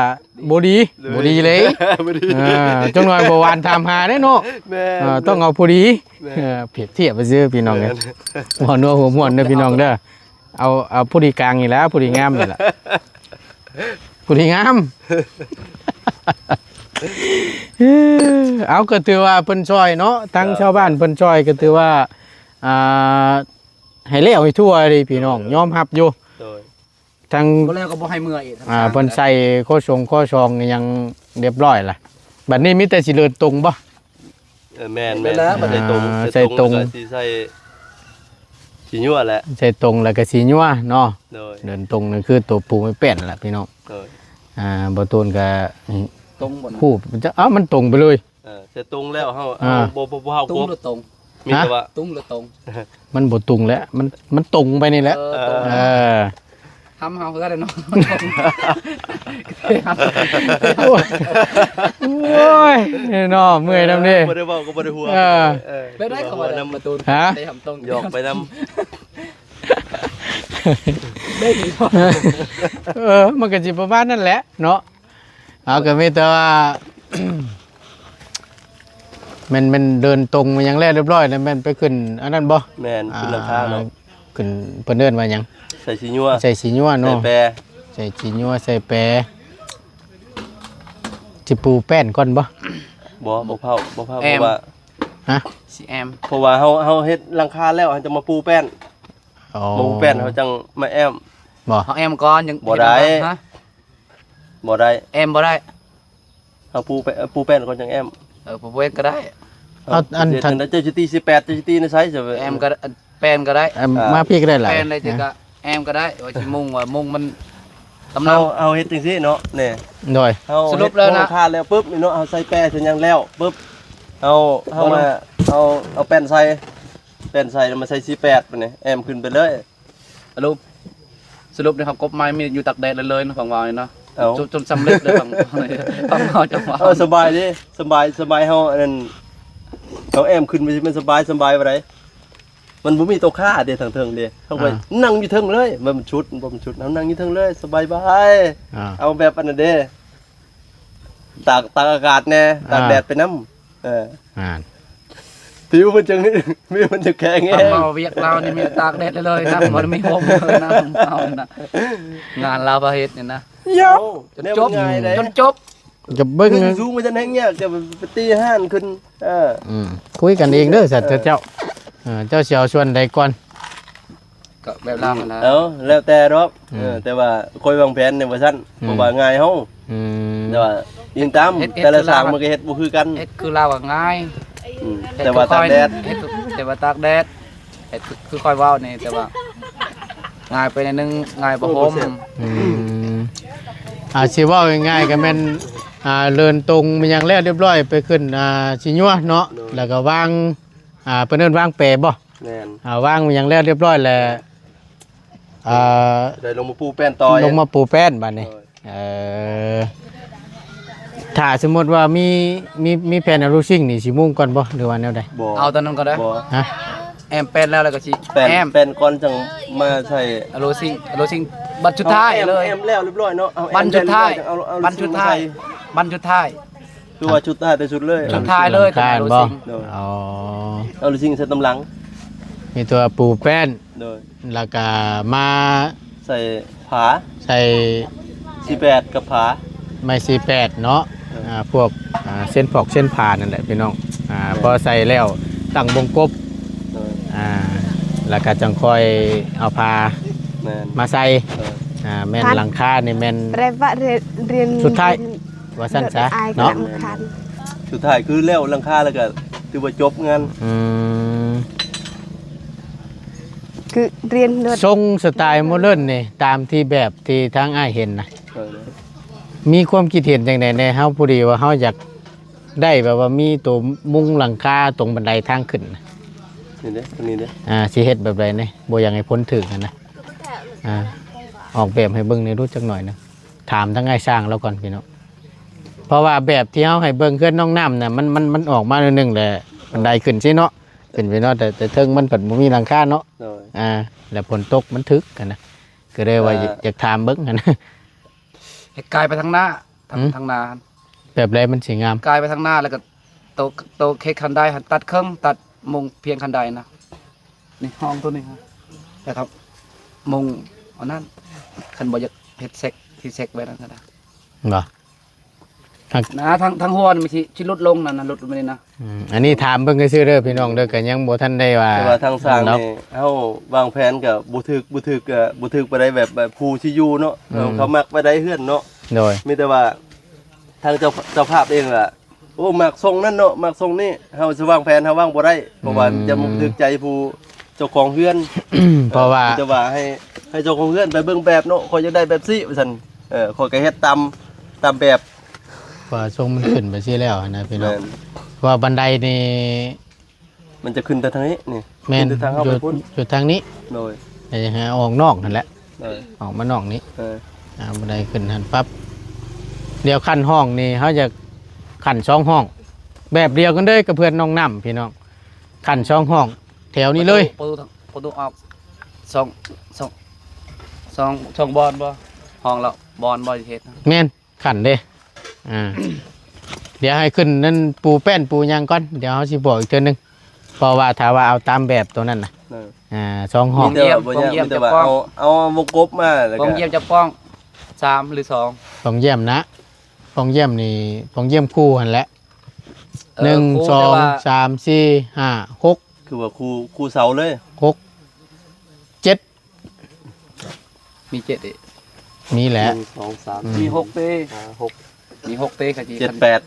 ບໍ່ດີ ໂດຍ ບໍ່ດີເລີຍ ບໍ່ດີ ອ່າ ຈັກໜ້ອຍບໍ່ຫວານຖາມຫາເດ້ເນາະ ແມ່ນ ອ່າ ຕ້ອງເອົາພໍດີ ແມ່ນ ເອີ ປຽບທຽບຊື່ພີ່ນ້ອງເອີຍ ແມ່ນ ຫົວນົວຫົວມ່ວນເດີພີ່ນ້ອງເດີ ເອົາ ເອົາພໍດີກາງນີ້ແຫຼະ ພໍດີງາມນີ້ແຫຼະ ພໍດີງາມ ເອົາ ກໍຖືວ່າເພິ່ນຊ່ອຍເນາະ ທາງ ເອີ ຊາວບ້ານເພິ່ນຊ່ອຍ ກໍຖືວ່າ ອ່າ ໃຫ້ແລ້ວໃຫ້ທົ່ວເດ້ພີ່ນ້ອງ ຍອມຮັບຢູ່ ໂດຍ ທັງ ບໍ່ແລ້ວກໍບໍ່ໃຫ້ເມືອອີກ ອ່າ ເພິ່ນໃສ່ໂຄສົງໂຄຊອງຫຍັງຮຽບຮ້ອຍລະ ບັດນີ້ມີແຕ່ຊິເດີນຕົງບໍ່? ເອີ ແມ່ນໆ ໃສ່ຕົງ ອ່າ ໃສ່ຕົງ ໃສ່ຕົງ ແລ້ວກໍຊິໃສ່ສີຍົວແຫຼະ ໃສ່ຕົງແລ້ວກໍສີຍົວເນາະ ໂດຍ ເດີນຕົງນີ້ຄືຕົວປູໄມ້ແປ້ນລະພີ່ນ້ອງ ໂດຍ ອ່າ ບໍ່ໂຕນກໍ ຕົງບໍ່ນະ ຮູ້ ເອົ້າ ມັນຕົງໄປເລີຍ ເອີ ແຕ່ຕຸງແລ້ວເຮົາ ອ່າ ເຮົາບໍ່ ບໍ່ ບໍ່ເຮົາກົບ ຕຸງຫຼືຕົງ ມີແຕ່ວ່າ ຮະ? ຕຸງຫຼືຕົງ ມັນບໍ່ຕຸງແຫຼະ ມັນ ມັນຕົງໄປນີ້ແຫຼະ ເອີ ເອີ ຕົງ ເອີ ທຳເຮົາເຮືອນເນາະ. ໂອ້ຍ ໂອ້ຍເນາະ ເມື່ອຍນຳເດ້. ບໍ່ໄດ້ເວົ້າກໍບໍ່ໄດ້ຫົວ. ເອີ ເອີ ແບບໃດເຂົາວ່ານຳປະຕູ ຮະ ໄດ້ທຳຕົງ ຢອກໄປນຳ. ເອີ ມັນກໍຊິປະມານນັ້ນແຫຼະເນາະ. ເຮົາກໍມີແຕ່ວ່າ ແມ່ນ ແມ່ນເດີນຕົງມາຫຍັງແລ້ວຮຽບຮ້ອຍແລ້ວ ແມ່ນໄປຂຶ້ນອັນນັ້ນບໍ່? ແມ່ນ ຂຶ້ນຫຼັງຄາເນາະ. ອ່າ ຂຶ້ນ ເພິ່ນເອີ້ນວ່າຫຍັງ? ໃສ່ສີຍົວ. ໃສ່ສີຍົວເນາະ. ໃສ່ແປ ໃສ່ສີຍົວ ໃສ່ແປ. ຊິປູແປ້ນກ່ອນບໍ່? ບໍ່ ບໍ່ເຜົາ ບໍ່ເຜົາ ແອ້ມ ເພາະວ່າ ຮະ? ຊິແອ້ມ ເພາະວ່າເຮົາ ເຮົາເຮັດຫຼັງຄາແລ້ວ ເຮົາຈະມາປູແປ້ນ. ອໍ ມາປູແປ້ນ ເຮົາຈັ່ງມາແອ້ມ. ບໍ່ ເຮົາແອ້ມກ່ອນ ຍັງ ບໍ່ໄດ້ ຮະ? ບໍ່ໄດ້ ແອ້ມບໍ່ໄດ້. ເຮົາປູແປ້ນ ເອີ ປູແປ້ນກ່ອນຈັ່ງແອ້ມ. ເອີ ປູແປ້ນກໍໄດ້. ເອົາ ເອົາ ອັນ ເຮັດຈັ່ງໃດ ເຈົ້າຊິຕີສີ່ແປດ ເຈົ້າຊິຕີໃນໃສ? ແອ້ມກໍໄດ້ ແປ້ນກໍໄດ້. ອ່າ ມາພີ້ກໍໄດ້ລະ ແປ້ນໄດ້ ອ່າ ກໍແອ້ມກໍໄດ້ ວ່າຊິມຸງ ວ່າມຸງມັນຕຳເນົາ. ເຮົາ ເຮົາເຮັດຈັ່ງຊີ້ເນາະ ນີ້ ໂດຍ ເຮົາ ສະຫຼຸບແລ້ວນະ ເຮັດໂຄງຄານແລ້ວປຶບ ນີ້ເນາະ ເຮົາໃສ່ແປ້ໃສ່ຫຍັງແລ້ວປຶບ ເຮົາ ເຮົາມາ ເອົາ ເອົາແປ້ນໃສ່ ແປ້ນໃສ່ ແລ້ວມາໃສ່ສີ່ແປດ ບາດນີ້ແອ້ມຂຶ້ນໄປເລີຍ. ສະຫຼຸບ ສະຫຼຸບນີ້ເຮົາກົບໄມ້ມີດຢູ່ຕາກແດດເລີຍໆ ເນາະ ຝັ່ງວາວນີ້ເນາະ. ເອົ້າ ຈົນ ຈົນສຳເລັດເລີຍ ຝັ່ງ ຝັ່ງວາວຈະວາວ. ເອີ ສະບາຍເດ້ ສະບາຍ ສະບາຍ ເຮົາອັນນັ້ນ ເຮົາແອ້ມຂຶ້ນໄປ ມັນສະບາຍ ສະບາຍປານໃດ. ມັນບໍ່ມີໂຕຄາເດ້ ທາງເທິງເດ້ ເຮົາກໍ ອ່າ ນັ່ງຢູ່ເທິງເລີຍ. ມັນຊຸດ ບໍ່ມີຊຸດ ເຮົານັ່ງຢູ່ເທິງເລີຍ ສະບາຍໆ. ອ່າ ເອົາແບບອັນນັ້ນເດ້ ຕາກ ຕາກອາກາດແດ່ ຕາກ ອ່າ ແດດໄປນຳ. ເອີ ອ່າ ຜິວມັນຈັ່ງ ຜິວມັນຈະແຂງແຮງ. ເວົ້າວຽກລາວນີ້ມີແຕ່ຕາກແດດເລີຍນະ ບໍ່ໄດ້ມີຮົ່ມເລີຍນະ ເຮົານະ ງານລາວປະເທດນີ້ນະ. ໂອ້ ຈົນຈົບ ແນວມັນງ່າຍເດ້ ຈົນຈົບ. ຈະເບິ່ງ ຂຶ້ນສູງມັນຈະແຮງຍາກ ຈະໄປຕີຮ້ານຂຶ້ນ. ເອີ ອືມ ຄຸຍກັນເອງເດີ ສັດ ເອີ ເຈົ້າ ເອີ ເຈົ້າຊິເອົາສ່ວນໃດກ່ອນ? ກໍແບບລາວຫັ້ນລະ. ເອົາ ແລ້ວແຕ່ດອກ. ອືມ ເອີ ແຕ່ວ່າຂ້ອຍວາງແຜນນີ້ວ່າຊັ້ນ ອືມ ເພາະວ່າງ່າຍເຮົາ. ອືມ ແຕ່ວ່າອີງຕາມ ເຮັດ ແຕ່ລະຊ່າງ ເຮັດຄືລາວ ມັນກໍເຮັດບໍ່ຄືກັນ. ເຮັດຄືລາວກໍງ່າຍ. ອືມ ແຕ່ວ່າຕາກແດດ ເຮັດ ແຕ່ວ່າຕາກແດດ ເຮັດຄື ຄືຂ້ອຍເວົ້ານີ້ ແຕ່ວ່າງ່າຍໄປໜ້ອຍໜຶ່ງ ງ່າຍປະຫົມ. ໂອ້ ບໍ່ແຊບ. ອືມ ອ່າ ຊິເວົ້າງ່າຍໆ ກໍແມ່ນ ອ່າ ເດີນຕົງມີຫຍັງແລ້ວຮຽບຮ້ອຍ ໄປຂຶ້ນ ອ່າ ສີຍົວເນາະ. ໂດຍ ແລ້ວກໍວາງ ອ່າ ເພິ່ນເອີ້ນວາງແປບໍ່? ແມ່ນ ອ່າ ວາງມີຫຍັງແລ້ວຮຽບຮ້ອຍແລ້ວ ອ່າ ໄດ້ລົງມາປູແປ້ນຕໍ່ ລົງມາປູແປ້ນບາດນີ້. ໂດຍ ເອີ ຖ້າສົມມຸດວ່າມີ ມີ ມີແຜ່ນອາລູຊິງນີ້ ຊິມຸງກ່ອນບໍ່ ຫຼືວ່າແນວໃດ? ບໍ່ ເອົາຕອນນັ້ນກໍໄດ້. ບໍ່ ຮະ? ແອ້ມແປ້ນແລ້ວ ແລ້ວກໍຊິແປ້ນ ແອ້ມ ແປ້ນກ່ອນຈັ່ງມາໃສ່ອາລູຊິງ ອາລູຊິງບັນສຸດທ້າຍເລີຍ. ແອ້ມແລ້ວຮຽບຮ້ອຍເນາະ ເອົາ ບັນສຸດທ້າຍ ເອົາ ເອົາ ບັນສຸດທ້າຍ ບັນສຸດທ້າຍ. ຄືວ່າຊຸດທ້າຍແຕ່ສຸດເລີຍ ຊຸດທ້າຍເລີຍ ຫຼັງຄານບໍ່? ໂດຍ ອໍ ເອົາລິງໃສ່ຕາມຫຼັງ ມີແຕ່ວ່າປູແປ້ນ. ໂດຍ ແລ້ວກະມາໃສ່ຝາ ໃສ່ສີ່ແປດກັບຝາ ໄມ້ສີ່ແປດເນາະ. ໂດຍ ອ່າ ພວກ ອ່າ ເສັ້ນຟອກເສັ້ນຝານັ້ນແຫຼະພີ່ນ້ອງ. ອ່າ ໂດຍ ພໍໃສ່ແລ້ວຕັ້ງວົງກົບ. ໂດຍ ອ່າ ແລ້ວກະຈັ່ງຄ່ອຍເອົາຝາ ແມ່ນ ມາໃສ່. ໂດຍ ອ່າ ແມ່ນ ພັດ ຫຼັງຄານີ້ແມ່ນ ແປວ່າ ເຣ ເຣນ ສຸດທ້າຍ ວ່າຊັ້ນຊະເນາະ. ສຸດທ້າຍຄືແລ້ວຫຼັງຄາແລ້ວກໍຖືວ່າຈົບງານ. ອືມ ຄືຮຽນໂດດ ຊົງສະໄຕໂມເດີນນີ້ ຕາມທີ່ແບບທີ່ທາງອ້າຍເຫັນນະ. ເອີ ມີຄວາມຄິດເຫັນຈັ່ງໃດແດ່? ເຮົາພໍດີວ່າເຮົາຢາກໄດ້ແບບວ່າມີໂຕມຸງຫຼັງຄາຕົງບັນໄດທາງຂຶ້ນນະ. ນີ້ເດ້ ຕົງນີ້ເດ້. ອ່າ ຊິເຮັດແບບໃດນີ້? ບໍ່ຢາກໃຫ້ພົ້ນຖືກຫັ້ນນະ. ອ່າ ອອກແບບໃຫ້ເບິ່ງແດ່ດູຈັກໜ້ອຍໜຶ່ງ. ຖາມທາງອ້າຍຊ່າງລາວກ່ອນພີ່ນ້ອງ ເພາະວ່າແບບທີ່ເຮົາໃຫ້ເບິ່ງເຮືອນນ້ອງນ້ຳນະ ມັນ ມັນ ມັນອອກມາໜ້ອຍໜຶ່ງແຫຼະ ບັນໄດຂຶ້ນຊີ້ເນາະ ຂຶ້ນໄປເນາະ ແຕ່ ແຕ່ເທິງມັນພັດບໍ່ມີຫຼັງຄາເນາະ. ໂດຍ ອ່າ ແລ້ວຝົນຕົກມັນຖືກຫັ້ນນະ ກໍເລີຍວ່າ ອ່າ ຢາກ ຢາກຖາມເບິ່ງຫັ້ນນະ. ເຮັດກາຍໄປທາງໜ້າ ທາງ ອືມ ທາງໜ້າຫັ້ນ ແບບໃດມັນຊິງາມ? ກາຍໄປທາງໜ້າ ແລ້ວກໍໂຕ ໂຕເຂດຄັນໄດຫັ້ນຕັດເຄິ່ງ ຕັດມຸງພຽງຄັນໄດນະ. ນີ້ຫ້ອງໂຕນີ້ຮະ ແລ້ວກໍມຸງອັນນັ້ນ ຄັນບໍ່ຢາກເຮັດແຊັກ ທີ່ແຊັກໄວ້ນັ້ນກໍໄດ້. ບໍ່ ທາງ ນະ ທາງ ທາງຫົວນີ້ມັນຊິ ຊິຫຼຸດລົງນັ້ນນະ ຫຼຸດລົງມານີ້ນະ. ອືມ ອັນນີ້ຖາມເບິ່ງຊື່ໆເດີພີ່ນ້ອງເດີ ກໍຍັງບໍ່ທັນໄດ້ວ່າ. ແຕ່ວ່າທາງຊ່າງນີ້ເຮົາວາງແຜນກໍບໍ່ຖືກ ບໍ່ຖືກ ກໍບໍ່ຖືກປານໃດ ແບບ ແບບຜູ້ຊິຢູ່ເນາະ. ອືມ ເຂົາມັກປານໃດເຮືອນເນາະ. ໂດຍ ມີແຕ່ວ່າທາງເຈົ້າ ເຈົ້າພາບເອງລະ ໂອ້ ມັກຊົງນັ້ນເນາະ ມັກຊົງນີ້ ເຮົາຊິວາງແຜນເຮົາວາງບໍ່ໄດ້ ເພາະວ່າ ອືມ ຈະບໍ່ຖືກໃຈຜູ້ເຈົ້າຂອງເຮືອນ. ເພາະວ່າ ເອີ ແຕ່ວ່າໃຫ້ ໃຫ້ເຈົ້າຂອງເຮືອນໄປເບິ່ງແບບເນາະ ຂ້ອຍຢາກໄດ້ແບບຊີ້ວ່າຊັ້ນ. ເອີ ຂ້ອຍກໍເຮັດຕາມ ຕາມແບບ ວ່າຊົງມັນຂຶ້ນໄປຊີ້ແລ້ວນະພີ່ນ້ອງ. ແມ່ນ ເພາະວ່າບັນໄດນີ້ ມັນຈະຂຶ້ນແຕ່ທາງນີ້ ນີ້ ແມ່ນ ຂຶ້ນແຕ່ທາງເຮົາໄປພຸ້ນ ຢູ່ທາງນີ້. ໂດຍ ໃຫ້ອອກນອກຫັ້ນແຫຼະ. ເອີ ອອກມານອກນີ້ ເອີ ອ່າ ບັນໄດຂຶ້ນຫັ້ນປັບ. ດຽວຂັ້ນຫ້ອງນີ້ ເຮົາຈະຂັ້ນສອງຫ້ອງ ແບບດຽວກັນເລີຍກັບເຮືອນນ້ອງນ້ຳພີ່ນ້ອງ ຂັ້ນສອງຫ້ອງແຖວນີ້ເລີຍ. ປະຕູ ປະຕູ ປະຕູອອກສອງ ສອງ ສອງ ສອງບ່ອນບໍ່? ຫ້ອງລະບ່ອນບໍ່? ເຮັດ ແມ່ນ. ຂັ້ນເດ້ ອ່າ ດຽວໃຫ້ຂຶ້ນນັ້ນປູແປ້ນປູຫຍັງກ່ອນ ດຽວເຮົາຊິບອກອີກເທື່ອໜຶ່ງ ເພາະວ່າຖ້າວ່າເອົາຕາມແບບໂຕນັ້ນນະ ເອີ ອ່າ ສອງຫ້ອງ ມີແຕ່ວ່າບໍ່ແຍກ ມີແຕ່ວ່າເອົາ ເອົາວົງກົບມາ ແລ້ວກໍປ່ອງຢ້ຽມຈັກປ່ອງ ສາມ ຫຼື ສອງ ປ່ອງຢ້ຽມນະ ປ່ອງຢ້ຽມນີ້ ປ່ອງຢ້ຽມຄູ່ຫັ້ນແຫຼະ ເອີ ໜຶ່ງ ສອງ ສາມ ສີ່ ຫ້າ ຫົກ ຄືວ່າຄູ່ ຄູ່ເສົາເລີຍ ຫົກ ເຈັດ ມີເຈັດອີກ ມີແຫຼະ ໜຶ່ງ ສອງ ສາມ ອືມ ສີ່ ມີຫົກເຕ ຫ້າ ຫົກ ມີຫົກເຕ ກະຊິ ເຈັດ ແປດ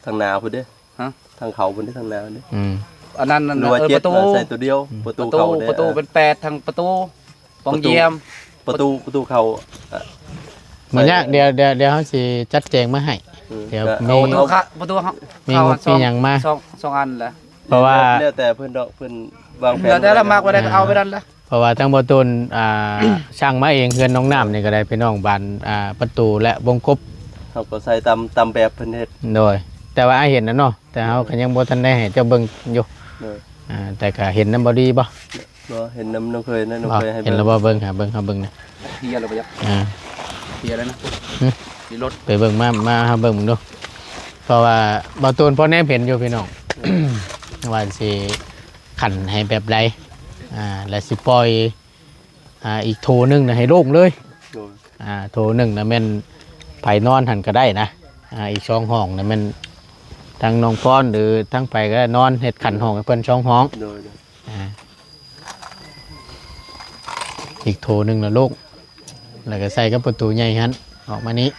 ທາງໜ້າພຸ້ນເດ້ ຮະ ທາງເຂົ້າພຸ້ນເດ້ ທາງໜ້າພຸ້ນເດ້ ອືມ ອັນນັ້ນ ຫຼືວ່າ ເອີ ເຈັດ ປະຕູ ໃສ່ໂຕດຽວ ປະຕູ ປະຕູ ເຂົ້າເດ້ ປະຕູເປັນແປດ ທາງປະຕູ ປ່ອງຢ້ຽມ ປະຕູ ປະຕູເຂົ້າ ບໍ່ຍາກ ດຽວ ດຽວ ດຽວເຮົາຊິຈັດແຈງມາໃຫ້ ອືມ ດຽວມີ ປະຕູເຂົ້າ ປະຕູເຂົ້າ ມີງົບມີຫຍັງມາ ສອງ ສອງອັນແຫຼະ ເພາະວ່າ ແລ້ວແຕ່ເພິ່ນດອກ ເພິ່ນວາງແຜນ ແລ້ວແຕ່ລະມັກ ບໍ່ໄດ້ກໍເອົາໄປນັ້ນແຫຼະ. ເພາະວ່າທາງບໍ່ຕູນ ອ່າ ສັ່ງມາເອງ ເຮືອນນ້ອງນ້ຳນີ້ກໍໄດ້ ພີ່ນ້ອງ ບານ ອ່າ ປະຕູ ແລະ ວົງກົບ ເຮົາກໍໃສ່ຕາມ ຕາມແບບເພິ່ນເຮັດ ໂດຍ ແຕ່ວ່າອ້າຍເຫັນແລ້ວເນາະ ແຕ່ເຮົາກໍຍັງບໍ່ທັນໄດ້ໃຫ້ເຈົ້າເບິ່ງຢູ່ ໂດຍ ອ່າ ແຕ່ກໍເຫັນນຳບໍ່ດີບໍ່? ບໍ່ ເຫັນນຳນ້ອງເຄີຍນະ ນ້ອງເຄີຍໃຫ້ເບິ່ງ ເຫັນແລ້ວບໍ່? ເບິ່ງ ຫາເບິ່ງ ຫາເບິ່ງນະ ເພຍແລ້ວບໍ່? ອ່າ ເພຍແລ້ວນະ ຮຶ ຂີ່ລົດ ໄປເບິ່ງ ມາ ມາຫາເບິ່ງເບິ່ງດູ ເພາະວ່າບ່າວຕູນພໍແນມເຫັນຢູ່ພີ່ນ້ອງ ວ່າຊິຂັ້ນໃຫ້ແບບໃດ ອ່າ ແລະ ຊິປ່ອຍ ອ່າ ອີກໂຖໜຶ່ງນະໃຫ້ໂລ່ງເລີຍ ໂດຍ ອ່າ ໂຖໜຶ່ງນະແມ່ນໃຜນອນຫັ້ນກໍໄດ້ນະ ອ່າ ອີກສອງຫ້ອງນະແມ່ນທັງນ້ອງພອນ ຫຼື ທັງໃຜກໍໄດ້ນອນ ເຮັດຂັ້ນຫ້ອງໃຫ້ເພິ່ນສອງຫ້ອງ ໂດຍ ໂດຍ ອ່າ ອີກໂຖໜຶ່ງລະໂລ່ງ ແລ້ວກໍໃສ່ກັບປະຕູໃຫຍ່ຫັ້ນ ອອກມານີ້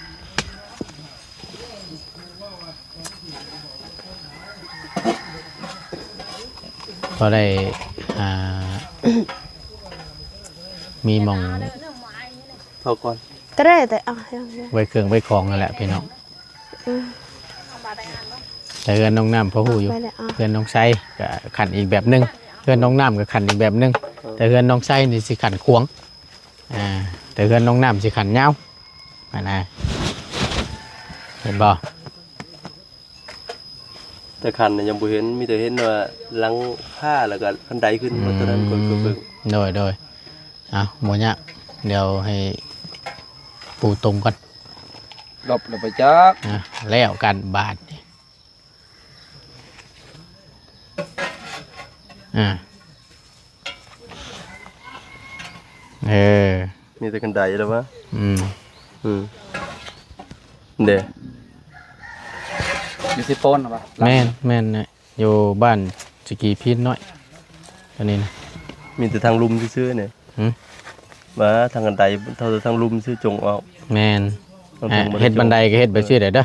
ພໍໄດ້ ອ່າ ມີໝ່ອງ ເຂົ້າກ່ອນ ກໍໄດ້ ແຕ່ ເອົາ ໄວ້ເຄື່ອງໄວ້ຂອງຫັ້ນແຫຼະພີ່ນ້ອງ ອືມ ແຕ່ເຮືອນນ້ອງນ້ຳພໍຮູ້ຢູ່ ເອົາໄປແລ້ວ ອ່າ ເຮືອນນ້ອງໄຊກໍຂັ້ນອີກແບບໜຶ່ງ ເຮືອນນ້ອງນ້ຳກໍຂັ້ນອີກແບບໜຶ່ງ ເອີ ແຕ່ເຮືອນນ້ອງໄຊນີ້ຊິຂັ້ນຂວາງ ອ່າ ແຕ່ເຮືອນນ້ອງນ້ຳຊິຂັ້ນຍາວຫັ້ນນະ ເຫັນບໍ່? ແຕ່ຂັ້ນນະຍັງບໍ່ເຫັນ ມີແຕ່ເຫັນວ່າຫຼັງຄາ ແລ້ວກໍຄັນໄດຂຶ້ນ ອືມ ຕົວນັ້ນກໍເບິ່ງ ໂດຍ ໂດຍ ເອົາ ບໍ່ຍາກ ດຽວໃຫ້ປູຕົງກ່ອນ ດອບແລ້ວໄປຈັກ ອ່າ ແລ້ວກັນບາດນີ້ ອ່າ ເອີ ມີແຕ່ຄັນໄດແລ້ວວະ ອືມ ອືມ ເດ້ ຢູ່ຊິໂປນຫວາ? ແມ່ນ ແມ່ນແຫຼະ ຢູ່ບ້ານສະກີພີນນ້ອຍ ອັນນີ້ນະ ມີແຕ່ທາງລຸ່ມຊື່ໆນີ້ ຫື ວ່າທາງອັນໃດ ເທົ່າແຕ່ທາງລຸ່ມຊື່ຈົງອອກ ແມ່ນ ເຮັດບັນໄດກໍເຮັດແບບຊີ້ໄດ້ເດີ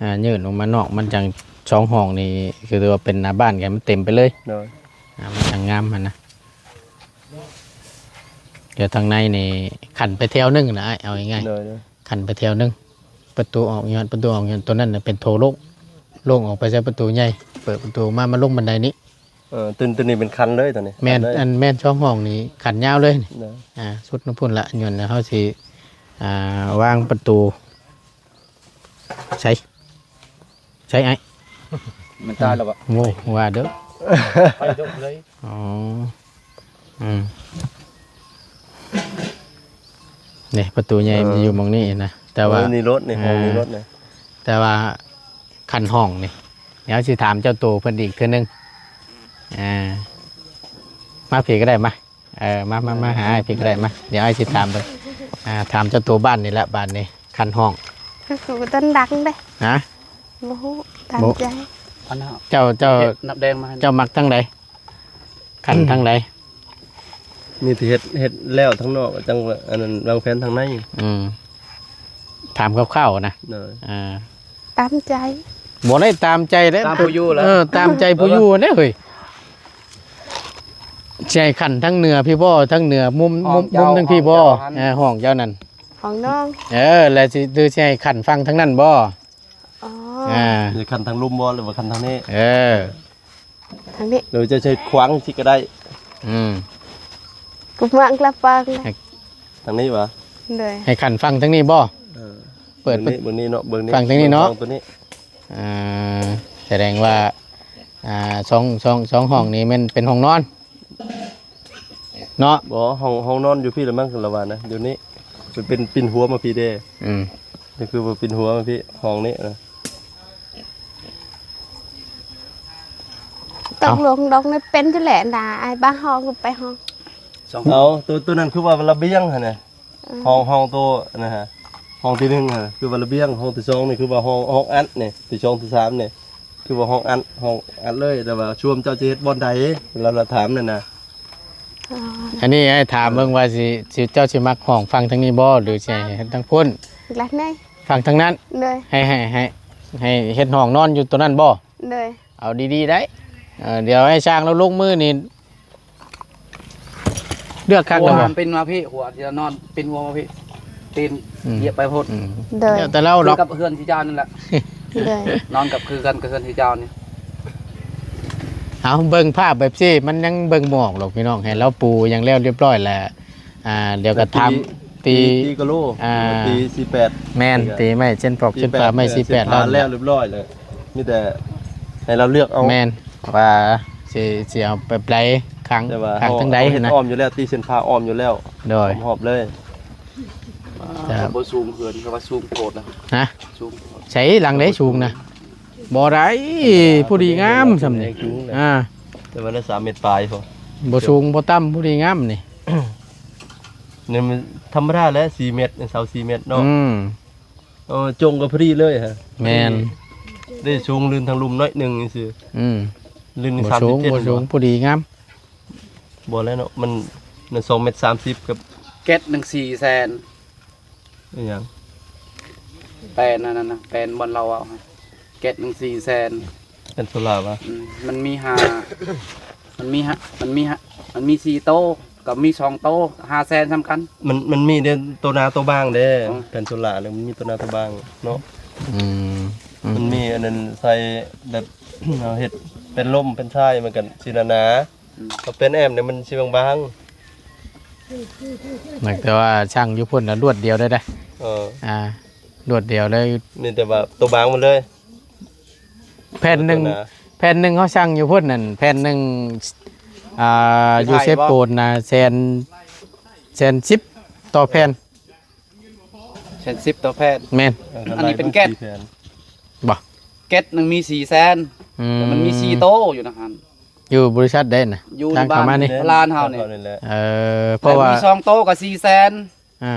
ອ່າ ຍື່ນອອກມານອກ ມັນຈັ່ງສອງຫ້ອງນີ້ ຄືວ່າເປັນໜ້າບ້ານ ໃຫ້ມັນເຕັມໄປເລີຍ ໂດຍ ອ່າ ມັນຈັ່ງງາມຫັ້ນນະ ແລ້ວທາງໃນນີ້ຂັ້ນໄປແຖວໜຶ່ງນະ ເອົາງ່າຍໆ ໂດຍ ໂດຍ ຂັ້ນໄປແຖວໜຶ່ງ ປະຕູອອກຍອດ ປະຕູອອກຍອດ ຕົວນັ້ນນະເປັນໂຖໂລ່ງ ໂລ່ງອອກໄປໃສ່ປະຕູໃຫຍ່ ເປີດປະຕູມາ ມາລົງບັນໄດນີ້ ເອີ ຕົວ ຕົວນີ້ເປັນຄັນເລີຍ ຕົວນີ້ ແມ່ນ ຄັນເລີຍ ອັນແມ່ນສອງຫ້ອງນີ້ຄັນຍາວເລີຍນີ້ ເນາະ ອ່າ ສຸດນຳພຸ້ນລະ ຍ້ອນເຮົາຊິ ອ່າ ວາງປະຕູ ໃສ່ ໃສ່ອ້າຍ ມັນຕາຍແລ້ວບໍ່? ໂອ້ ວ່າເດີ ໄປດົກເລີຍ ອໍ ອືມ ນີ້ປະຕູໃຫຍ່ ເອີ ມັນຢູ່ໝ່ອງນີ້ນະ ແຕ່ວ່າ ໂອ້ ນີ້ລົດນີ້ ຫ້ອງນີ້ລົດນີ້ ແຕ່ວ່າ ຂັ້ນຫ້ອງນີ້ ດຽວຊິຖາມເຈົ້າໂຕເພິ່ນອີກເທື່ອໜຶ່ງ ອ່າ ມາພີ້ກໍໄດ້ ມາ ເອີ ມາ ມາ ມາຫາອ້າຍພີ້ກໍໄດ້ ມາ ດຽວອ້າຍຊິຖາມເບິ່ງ ອ່າ ຖາມເຈົ້າໂຕບ້ານນີ້ລະ ບາດນີ້ ຂັ້ນຫ້ອງ ຄືບໍ່ທັນດັງເດ້ ຮະ ບໍ່ຮູ້ ຕາມໃຈ ເຈົ້າ ເຈົ້າ ເຈົ້າມັກທາງໃດ? ຂັ້ນທາງໃດ? ມີແຕ່ເຮັດ ເຮັດແລ້ວທາງນອກ ຈັ່ງວ່າອັນນັ້ນ ວາງແຜນທາງໃນ ອືມ ຖາມຄ່າວໆນະ ໂດຍ ອ່າ ຕາມໃຈ ບໍ່ໄດ້ຕາມໃຈເດ້ ຕາມຜູ້ຢູ່ແຫຼະ ເອີ ຕາມໃຈຜູ້ຢູ່ເດ້ເຮີ້ຍ ຊິໃຫ້ຂັ້ນທາງເໜືອພີ້ບໍ່? ທາງເໜືອມຸມ ມຸມ ມຸມທາງພີ້ບໍ່? ຫ້ອງເຈົ້າຫັ້ນ ເອີ ຫ້ອງເຈົ້ານັ້ນ ຫ້ອງນ້ອງ ເອີ ແລ້ວຊິ ຫຼືຊິໃຫ້ຂັ້ນຝັ່ງທາງນັ້ນບໍ່? ອໍ ອ່າ ຊິຂັ້ນທາງລຸ່ມບໍ່ ຫຼືວ່າຂັ້ນທາງນີ້? ເອີ ທາງນີ້ ຫຼືຈະໃຊ້ຂວາງຊິກໍໄດ້ ອືມ ກໍວາງກະປາງໄດ້ ທາງນີ້ຫວາ? ໂດຍ. ໃຫ້ຂັ້ນຝັ່ງທາງນີ້ບໍ່? ເອີ ເປີດ ເບິ່ງນີ້ ເບິ່ງນີ້ເນາະ ເບິ່ງນີ້ ຝັ່ງທາງນີ້ເນາະ ເບິ່ງຝັ່ງຕົວນີ້. ອ່າ ສະແດງວ່າ ອ່າ ສອງ ສອງ ສອງຫ້ອງນີ້ແມ່ນເປັນຫ້ອງນອນເນາະ? ບໍ່ ຫ້ອງ ຫ້ອງນອນຢູ່ພີ້ລະມັ້ງ ລະວ່ານະ ຢູ່ນີ້ ມັນເປັນປິ່ນຫົວມາພີ້ເດ້. ອືມ ນີ້ຄືວ່າປິ່ນຫົວມາພີ້ ຫ້ອງນີ້ນະ. ຕົກລົງດອກນີ້ເປັນຈັ່ງແຫຼະນະ ອ້າຍ ບາງຫ້ອງກໍໄປຫ້ອງ ສອງ ເອົາ ໂຕ ໂຕນັ້ນຄືວ່າລະບຽງຫັ້ນນະ. ເອີ ຫ້ອງ ຫ້ອງໂຕນະຮະ ຫ້ອງທີໜຶ່ງຫັ້ນຄືວ່າລະບຽງ ຫ້ອງທີສອງນີ້ຄືວ່າຫ້ອງ ຫ້ອງອັດນີ້ ທີສອງທີສາມນີ້ຄືວ່າຫ້ອງອັດ ຫ້ອງອັດເລີຍ. ແຕ່ວ່າຊວນເຈົ້າຈະເຮັດບ່ອນໃດ ລາວ ລາວຖາມນັ້ນນະ. ອໍ ອັນນີ້ໃຫ້ຖາມເບິ່ງວ່າຊິ ຊິ ເຈົ້າຊິມັກຫ້ອງຝັ່ງທາງນີ້ບໍ່ ຫຼືຊິໃຫ້ເຮັດທາງພຸ້ນ? ລະໃນຝັ່ງທາງນັ້ນ ໂດຍ ໃຫ້ ໃຫ້ ໃຫ້ ໃຫ້ເຮັດຫ້ອງນອນຢູ່ໂຕນັ້ນບໍ່? ໂດຍ. ເອົາດີໆໄດ໋ ເອີ ດຽວໃຫ້ຊ່າງລາວລົງມືນີ້ ເລືອກຄັກແລ້ວບໍ່? ຫົວເປັນມາພີ້ ຫົວທີ່ນອນເປັນຫົວມາພີ້ ຕີນ ອືມ ຢຽບໄປພຸ້ນ. ອືມ ໂດຍ. ແລ້ວແຕ່ລາວດອກ ຄືກັບເຮືອນທີ່ເຈົ້ານັ້ນແຫຼະ. ໂດຍ. ນອນກັບ ຄືກັນກັບເຮືອນທີ່ເຈົ້ານີ້. ເອົາ ເບິ່ງພາບແບບຊີ້ ມັນຍັງເບິ່ງບໍ່ອອກດອກພີ່ນ້ອງ. ໃຫ້ລາວປູຫຍັງແລ້ວລຽບຮ້ອຍແລ້ວ ອ່າ ດຽວກໍຖາມ ຕີ ຕີ ຕີກະໂລ ອ່າ ຕີສີ່ແປດ. ແມ່ນ ຕີໄມ້ເຊັ່ນພວກ ເຊັ່ນພວກໄມ້ສີ່ແປດ ເສັ້ນຜ່າແລ້ວ ແລ້ວລຽບຮ້ອຍແລ້ວ ມີແຕ່ໃຫ້ລາວເລືອກເອົາ. ແມ່ນ ວ່າຊິ ຊິເອົາແບບໃດ ຂ້າງ ແຕ່ວ່າ ຂ້າງທາງໃດ ເຮົາເຮັດນະ ອ້ອມຢູ່ແລ້ວ ຕີເສັ້ນຜ່າອ້ອມຢູ່ແລ້ວ. ໂດຍ. ອ້ອມຮອບເລີຍ. ແຕ່ບໍ່ສູງເກີນ ເຂົາວ່າສູງໂພດນະ. ຮະ? ສູງໂພດ. ໃສຫຼັງໃດສູງນະ? ບໍ່ໄດ້ ພໍດີງາມຊ່ຳນີ້. ສູງນະ ອ່າ ແຕ່ວ່າໄດ້ສາມແມັດປາຍພໍ ບໍ່ສູງບໍ່ຕ່ຳ ພໍດີງາມນີ້. ນີ້ມັນທຳມະດາແຫຼະ ສີ່ແມັດ ເສົາສີ່ແມັດເນາະ. ອືມ ເອີ ຈົງກໍພໍດີເລີຍຮະ. ແມ່ນ ໄດ້ສູງລື່ນທາງລຸ່ມໜ້ອຍໜຶ່ງຊື່. ອືມ ລື່ນ ບໍ່ສູງ ສາມສິບເຈັດ ບໍ່ສູງ ບໍ່? ພໍດີງາມ. ບໍ່ແລ້ວເນາະ ມັນ ນັ້ນສອງແມັດສາມສິບກັບ ແກັດໜຶ່ງສີ່ແສນ. ອີຫຍັງ? ແປນອັນນັ້ນນະ ແປນບ່ອນລາວເວົ້າ ແກັດໜຶ່ງສີ່ແສນ. ແປນໂຊລາວະ? ອືມ ມັນມີຫ້າ ມັນມີຫ້າ ມັນມີຫ້າ ມັນມີສີ່ໂຕ ກໍມີສອງໂຕ ຫ້າແສນສ່ຳກັນ. ມັນ ມັນມີເດ້ ໂຕໜາໂຕບາງເດ້. ອໍ ແຜ່ນໂຊລານີ້ມັນມີໂຕໜາໂຕບາງເນາະ. ອືມ ອືມ ມັນມີອັນນັ້ນໃສ່ແບບ ເຮົາເຮັດເປັນລົມເປັນຊາຍ ມັນກໍຊິໜາໆ. ອືມ ເອົາເປັນແອມນີ້ມັນຊິບາງໆ. ນັກແຕ່ວ່າຊ່າງຢູ່ພຸ້ນນະລວດດຽວເລີຍເດ້. ເອີ ອ່າ ລວດດຽວເລີຍ. ມີແຕ່ວ່າໂຕບາງໝົດເລີຍ ແຜ່ນໜຶ່ງ ແຜ່ນໜຶ່ງເຮົາຊ່າງຢູ່ພຸ້ນນັ້ນ ແຜ່ນໜຶ່ງ ອ່າ ຢູ່ເຊໂປນນະ ແສນ ແສນສິບຕໍ່ແຜ່ນ. ແສນສິບຕໍ່ແຜ່ນ. ແມ່ນ. ເອີ ອັນນີ້ເປັນແກັດ ບໍ່? ແກັດໜຶ່ງມີສີ່ແສນ. ອືມ ແຕ່ມັນມີສີ່ໂຕຢູ່ນະຫັ້ນ. ຢູ່ບໍລິສັດໃດນະ? ຢູ່ທາງເຂົ້າມານີ້ ບ້ານນີ້ ຮ້ານເຮົານີ້. ເອີ ເພາະວ່າມີສອງໂຕກໍສີ່ແສນ. ອ່າ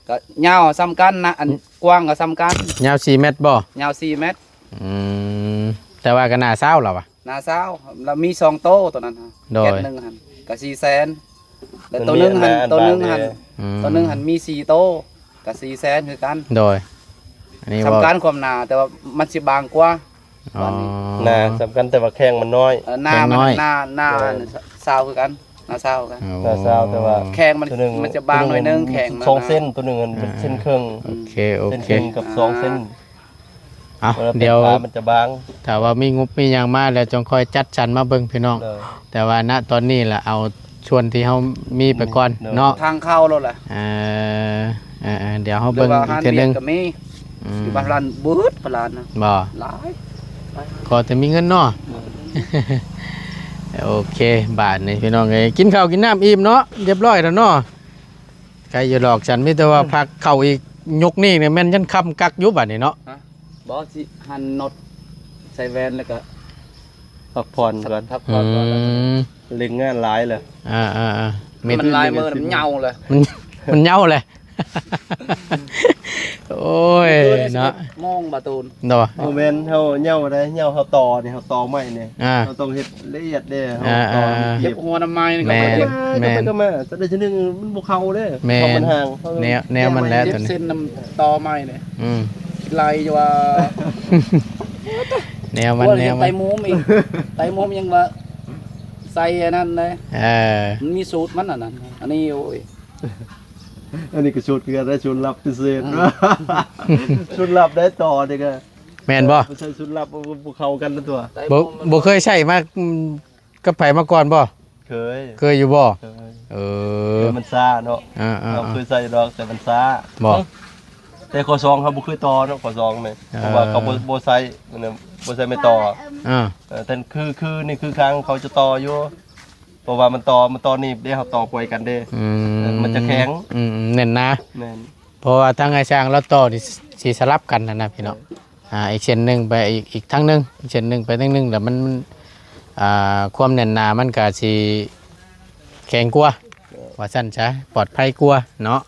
ກໍຍາວສ່ຳກັນນະ ອັນກວ້າງກໍສ່ຳກັນ. ຍາວສີ່ແມັດບໍ່? ຍາວສີ່ແມັດ. ອືມ ແຕ່ວ່າກໍໜ້າຊາວລະວະ? ໜ້າຊາວ ລະມີສອງໂຕໂຕນັ້ນ. ໂດຍ. ແກັດໜຶ່ງຫັ້ນກໍສີ່ແສນ. ແລ້ວໂຕໜຶ່ງຫັ້ນ ໂຕໜຶ່ງຫັ້ນ ອືມ ໂຕໜຶ່ງຫັ້ນມີສີ່ໂຕ ກໍສີ່ແສນຄືກັນ. ໂດຍ. ອັນນີ້ສ່ຳກັນຄວາມໜາ ແຕ່ວ່າມັນຊິບາງກວ່າ. ອໍ ໜ້າສ່ຳກັນ ແຕ່ວ່າແຂ້ງມັນນ້ອຍ. ເອີ ໜ້າມັນ ແຂ້ງນ້ອຍ ໜ້າ ໜ້າ ໂດຍ ຊາວຄືກັນ ໜ້າຊາວຄືກັນ. ໂອ້ ໜ້າຊາວ ແຕ່ວ່າແຂ້ງມັນ ໂຕໜຶ່ງ ມັນຈະບາງໜ້ອຍໜຶ່ງ ໂຕໜຶ່ງ ແຂ້ງມັນ ສອງເຊັນ ໂຕໜຶ່ງມັນເປັນ ອ່າ ເຊັ່ນເຄິ່ງ. ໂອເຄ ໂອເຄ ເຊັ່ນເຄິ່ງກັບສອງເຊັນ. ເອົາ ມັນເປັນ ດຽວ ປາມັນຈະບາງ. ຖ້າວ່າມີງົບມີຫຍັງມາແລ້ວ ຈັ່ງຄ່ອຍຈັດສັນມາເບິ່ງພີ່ນ້ອງ. ໂດຍ. ແຕ່ວ່ານະຕອນນີ້ລະ ເອົາ ສ່ວນທີ່ເຮົາມີໄປກ່ອນເນາະ ທາງເຂົ້າໂລດລະ. ເອີ ເອີ ເອີ ດຽວເຮົາເບິ່ງອີກເທື່ອໜຶ່ງ. ຢູ່ບ້ານລານ ເບິດພະລານນະ ບໍ່ ຫຼາຍ ຂໍແຕ່ມີເງິນເນາະ. ໂອເຄ ບາດນີ້ພີ່ນ້ອງເອີຍ ກິນເຂົ້າກິນນ້ຳອີ່ມເນາະ ຮຽບຮ້ອຍແລ້ວເນາະ. ໄກຢູ່ດອກ ສັນມີແຕ່ວ່າພັກເຂົ້າອີກ ຍົກນີ້ນີ້ແມ່ນຍັນຄ່ຳກັກຢູ່ບາດນີ້ເນາະ. ບໍ່ ຊິຫັນນອດໃສ່ແວ່ນ ແລ້ວກໍພັກຜ່ອນກ່ອນ ພັກຜ່ອນກ່ອນ. ອືມ ເລັ່ງງານຫຼາຍເລີຍ. ອ່າໆໆ ມັນຫຼາຍມື້ມັນເຫຍົາເລີຍ ມັນ ມັນເຫຍົາເລີຍ. ໂອ້ຍເນາະ ໂມງບາຕູນ ໂດຍ. ບໍ່ແມ່ນເຮົາເຫຍົາໃດ ເຫຍົາເຮົາຕໍ່ນີ້ ເຮົາຕໍ່ໄມ້ນີ້ ອ່າ ເຮົາຕ້ອງເຮັດລະອຽດເດ້. ເຮົາ ອ່າໆໆ ຕໍ່ ເກັບຫົວໜໍ່ໄມ້ນີ້ກໍ ແມ່ນ ແມ່ນ ກໍມາ ແຕ່ໃດທີໜຶ່ງມັນບໍ່ເຂົ້າເດ້. ແມ່ນ ເພາະມັນຫ່າງ ແນວ ແນວມັນແຫຼະ ເກັບເສັ້ນນຳຕໍໄມ້ນີ້. ອືມ ຫຼາຍຢູ່ວ່າ ແນວມັນ ແນວມັນ ໄຕມຸມອີກ ໄຕມຸມຍັງວ່າໃສ່ອັນນັ້ນເດ້. ເອີ ມັນມີສູດມັນອັນນັ້ນ ອັນນີ້ ໂອ້ຍ ອັນນີ້ກໍສູດຄືກັນ ສູດລັບພິເສດ. ອືມ ສູດລັບໄດ້ຕໍ່ນີ້ກໍ ແມ່ນບໍ່? ບໍ່ໃສ່ສູດລັບ ບໍ່ ບໍ່ເຂົ້າກັນນະຕົວະ. ບໍ່ ບໍ່ເຄີຍໃຊ້ມາ ອືມ ກັບໃຜມາກ່ອນບໍ່? ເຄີຍ ເຄີຍຢູ່ບໍ່? ເຄີຍ. ເອີ ແຕ່ມັນຊ້າເນາະ. ອ່າໆໆ ເຮົາເຄີຍໃຊ້ດອກ ແຕ່ມັນຊ້າ. ບໍ່ ແຕ່ຂໍ້ສອງເຮົາບໍ່ເຄີຍຕໍ່ເນາະ ຂໍ້ສອງນີ້ ເອີ ເພາະວ່າເຂົາບໍ່ ບໍ່ໃຊ້ ອັນນັ້ນ ບໍ່ໃຊ້ໄມ້ຕໍ່. ອ່າ ເອີ ແຕ່ຄື ຄືນີ້ຄືຄັ້ງເຂົາຈະຕໍ່ຢູ່ ເພາະວ່າມັນຕໍ່ ມັນຕໍ່ໜີບເດ້ ເຮົາຕໍ່ປ່ອຍກັນເດ້. ອືມ ເອີ ມັນຈະແຂງ. ອືມ ແໜ້ນໜາ. ແມ່ນ. ເພາະວ່າທາງອ້າຍຊ່າງລາວຕໍ່ນີ້ຊິສະຫຼັບກັນຫັ້ນນະພີ່ນ້ອງ. ອ່າ ອີກເສັ້ນໜຶ່ງໄປອີກ ອີກທາງໜຶ່ງ ອີກເສັ້ນໜຶ່ງໄປທາງໜຶ່ງ ແລ້ວມັນ ມັນ ອ່າ ຄວາມແໜ້ນໜາມັນກະຊິແຂງກວ່າ ວ່າຊັ້ນຊະ ປອດໄພກວ່າເນາະ.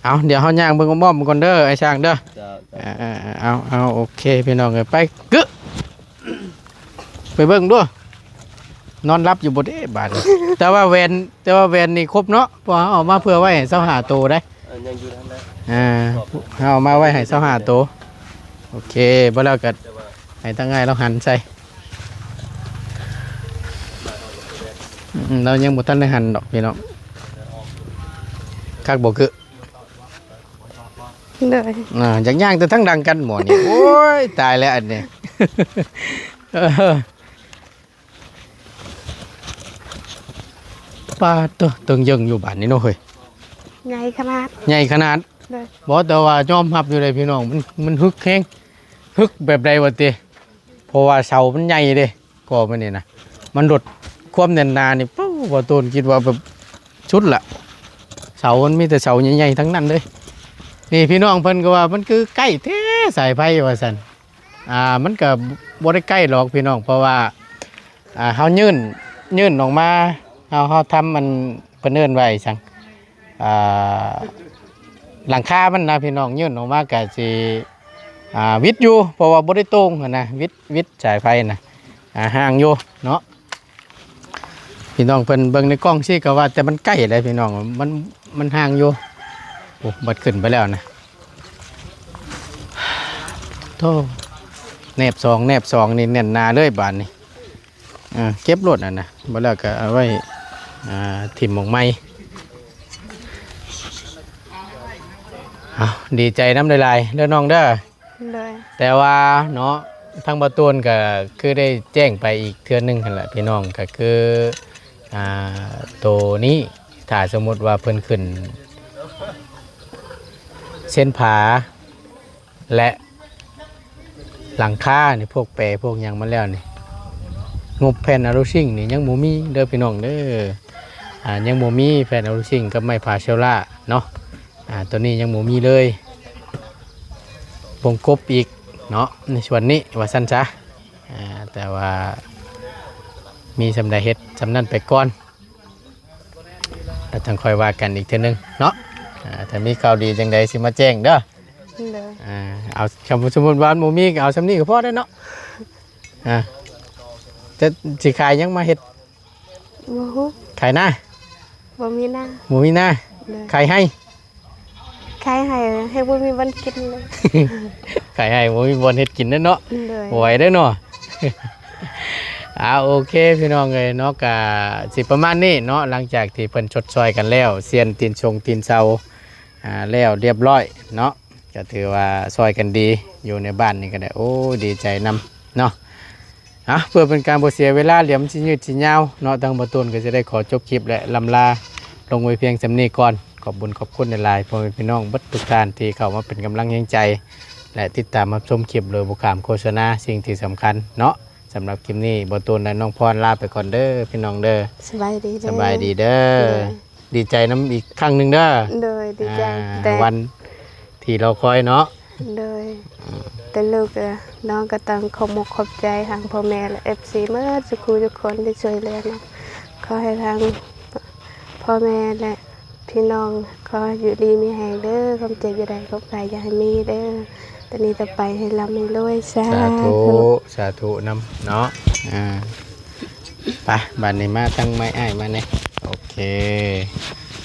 ເອົາ ດຽວເຮົາຍ່າງເບິ່ງອ້ອມໆກ່ອນເດີ ອ້າຍຊ່າງເດີ. ເຈົ້າ ເຈົ້າ ເອົາ ເອົາ ໂອເຄ ພີ່ນ້ອງເອີຍ ໄປ ກຶ ໄປເບິ່ງດູ ນອນຫຼັບຢູ່ບໍ່ເດບາດນີ້. ແຕ່ວ່າແວ່ນ ແຕ່ວ່າແວ່ນນີ້ຄົບເນາະ ເພາະເຮົາເອົາມາເພື່ອໄວ້ໃຫ້ຊາວຫ້າໂຕໄດ໋. ເອີ ຍັງຢູ່ຫັ້ນນະ. ອ່າ ເຮົາເອົາມາໄວ້ໃຫ້ຊາວຫ້າໂຕ. ໂອເຄ ບໍ່ແລ້ວກໍໃຫ້ທາງອ້າຍລາວຫັນໃສ່. ອືມ ລາວຍັງບໍ່ທັນໄດ້ຫັນດອກພີ່ນ້ອງ. ຄັກບໍ່ຄື? ໂດຍ. ອ່າ ຢາກຍ່າງແຕ່ທາງຫຼັງກັນໝໍນີ້. ໂອ້ຍ ຕາຍແລ້ວອັນນີ້. ເອີ ປາດໂທ້ ເຖິງເຢິງຢູ່ບາດນີ້ເນາະເຮີ້ຍ. ໃຫຍ່ຂະໜາດ ໃຫຍ່ຂະໜາດ. ໂດຍ. ບໍ່ ແຕ່ວ່າຍອມຮັບຢູ່ເດ້ພີ່ນ້ອງ ມັນ ມັນຮຶກແຮງ ຮຶກແບບໃດວະຕິ ເພາະວ່າເສົາມັນໃຫຍ່ເດ້ ກໍມັນນີ້ນະ ມັນລົດຄວາມແໜ້ນໜານີ້ ໂອ້ ບໍ່ໂຕນຄິດວ່າແບບສຸດລະ ເສົາມັນມີແຕ່ເສົາໃຫຍ່ໆທັງນັ້ນເລີຍ. ນີ້ພີ່ນ້ອງເພິ່ນກໍວ່າ ມັນຄືໃກ້ແທ້ສາຍໄຟວ່າຊັ້ນ. ອ່າ ມັນກໍບໍ່ໄດ້ໃກ້ດອກພີ່ນ້ອງ ເພາະວ່າ ອ່າ ເຮົາຍື່ນ ຍື່ນອອກມາ ເຮົາ ເຮົາທຳ ອັນ ເພິ່ນເອີ້ນວ່າອີ່ຫຍັງ ອ່າ ຫຼັງຄາມັນນະພີ່ນ້ອງ ຍື່ນອອກມາກໍຊິ ອ່າ ຫວິດຢູ່ ເພາະວ່າບໍ່ໄດ້ໂຕ່ງຫັ້ນນະ ຫວິດ ຫວິດສາຍໄຟນະ ອ່າ ຫ່າງຢູ່ເນາະ. ພີ່ນ້ອງເພິ່ນເບິ່ງໃນກ້ອງຊີ້ກໍວ່າ ແຕ່ມັນໃກ້ແຫຼະພີ່ນ້ອງ ມັນ ມັນຫ່າງຢູ່. ໂອ້ ບັດຂຶ້ນໄປແລ້ວນະ ໂທ້ ແນບສອງ ແນບສອງນີ້ແໜ້ນໜາເລີຍບາດນີ້. ອ່າ ເກັບໂລດນັ້ນນະ ບໍ່ແລ້ວກໍເອົາໄວ້ ອ່າ ຖິ້ມໝອກໃໝ່. ເອົາ ດີໃຈນຳຫຼາຍໆເດີນ້ອງເດີ. ໂດຍ. ແຕ່ວ່າເນາະ ທາງບ່າວໂຕນກໍຄືໄດ້ແຈ້ງໄປອີກເທື່ອໜຶ່ງຫັ້ນແຫຼະພີ່ນ້ອງ ກໍຄື ອ່າ ໂຕນີ້ ຖ້າສົມມຸດວ່າເພິ່ນຂຶ້ນເຊັ່ນຝາ ແລະ ຫຼັງຄານີ້ ພວກແປພວກຫຍັງມາແລ້ວນີ້ ງົບແຜ່ນອາລູຊິງນີ້ຍັງບໍ່ມີເດີພີ່ນ້ອງເດີ. ອ່າ ຍັງບໍ່ມີແຜ່ນອາລູຊິງກັບໄມ້ພາເຊວລາເນາະ. ອ່າ ໂຕນີ້ຍັງບໍ່ມີເລີຍ ວົງກົບອີກເນາະ ໃນສ່ວນນີ້ວ່າຊັ້ນຊະ. ອ່າ ແຕ່ວ່າມີສ່ຳໃດເຮັດສ່ຳນັ້ນໄປກ່ອນ ແລ້ວຈັ່ງຄ່ອຍວ່າກັນອີກເທື່ອໜຶ່ງເນາະ. ອ່າ ຖ້າມີຂ່າວດີຈັ່ງໃດຊິມາແຈ້ງເດີ. ໂດຍ. ອ່າ ເອົາ ສົມມຸດວ່າບໍ່ມີກໍເອົາສ່ຳນີ້ກໍພໍແລ້ວເນາະ. ອ່າ ຈະຊິຂາຍຫຍັງມາເຮັດ? ບໍ່ຮູ້. ຂາຍນາ? ບໍ່ມີນາ. ບໍ່ມີນາ. ໂດຍ. ຂາຍໄຮ່? ຂາຍໄຮ່ ໄຮ່ບໍ່ມີບ່ອນກິນເລີຍ. ຂາຍໄຮ່ບໍ່ມີບ່ອນເຮັດກິນເດ້ເນາະ. ໂດຍ. ບໍ່ໄຫວເດ້ເນາະ. ອ່າ ໂອເຄ ພີ່ນ້ອງເອີຍເນາະ ກະຊິປະມານນີ້ເນາະ ຫຼັງຈາກທີ່ເພິ່ນຊົດຊ່ອຍກັນແລ້ວ ຊຽນຕີນຊົງຕີນເສົາ ອ່າ ແລ້ວລຽບລ້ອຍເນາະ ກະຖືວ່າຊ່ອຍກັນດີ ຢູ່ໃນບ້ານນີ້ກໍໄດ້ ໂອ້ ດີໃຈນຳເນາະ. ອ່ະ ເພື່ອເປັນການບໍ່ເສຍເວລາ ດຽວມັນຊິຍືດຊິຍາວເນາະ ທາງບ່າວໂຕນກໍຈະໄດ້ຂໍຈົບຄລິບ ແລະ ລ່ຳລາລົງໄວ້ພຽງສ່ຳນີ້ກ່ອນ. ຂອບບຸນຂອບຄຸນຫຼາຍໆ ພໍ່ແມ່ພີ່ນ້ອງເບິດທຸກທ່ານທີ່ເຂົ້າມາເປັນກຳລັງແຮງໃຈ ແລະ ຕິດຕາມຮັບຊົມຄລິບໂດຍບໍ່ຂ້າມໂຄສະນາ. ສິ່ງທີ່ສຳຄັນເນາະ ສຳລັບຄລິບນີ້ ບ່າວໂຕນ ແລະ ນ້ອງພອນລາໄປກ່ອນເດີພີ່ນ້ອງເດີ. ສະບາຍດີເດີ. ສະບາຍດີເດີ. ໂດຍ. ດີໃຈນຳອີກຄັ້ງໜຶ່ງເດີ. ໂດຍ ດີໃຈ ອ່າ ແຕ່ ວັນທີ່ລໍຄອຍເນາະ. ໂດຍ. ອືມ ແຕ່ລູກ ເອີ ນ້ອງກໍຕ້ອງຂອບມຸກຂອບໃຈທາງພໍ່ແມ່ ແລະ ເອັຟຊີ ໝົດທຸກຜູ້ທຸກຄົນທີ່ຊ່ວຍເຫຼືອເນາະ. ຂໍໃຫ້ທາງພໍ່ແມ່ ແລະ ພີ່ນ້ອງ ຂໍຢູ່ດີມີແຮງເດີ. ຄວາມເຈັບຢ່າໄດ້ ຄວາມໄຂ້ຢ່າໃຫ້ມີເດີ. ແຕ່ນີ້ຕໍ່ໄປໃຫ້ລ່ຳໃຫ້ລວຍ. ສາ ສາທຸ ສາທຸນຳເນາະ. ອ່າ ໄປ ບາດນີ້ມາທາງໄມ້ອ້າຍມາແດ່. ໂອເຄ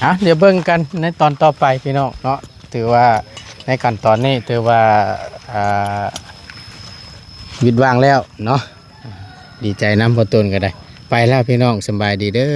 ເອົາ ດຽວເບິ່ງກັນໃນຕອນຕໍ່ໄປພີ່ນ້ອງເນາະ. ຖືວ່າໃນຂັ້ນຕອນນີ້ຖືວ່າ ອ່າ ຫວິດຫວ່າງແລ້ວເນາະ. ດີໃຈນຳພໍ່ໂຕນກໍໄດ້. ໄປແລ້ວພີ່ນ້ອງ ສະບາຍດີເດີ.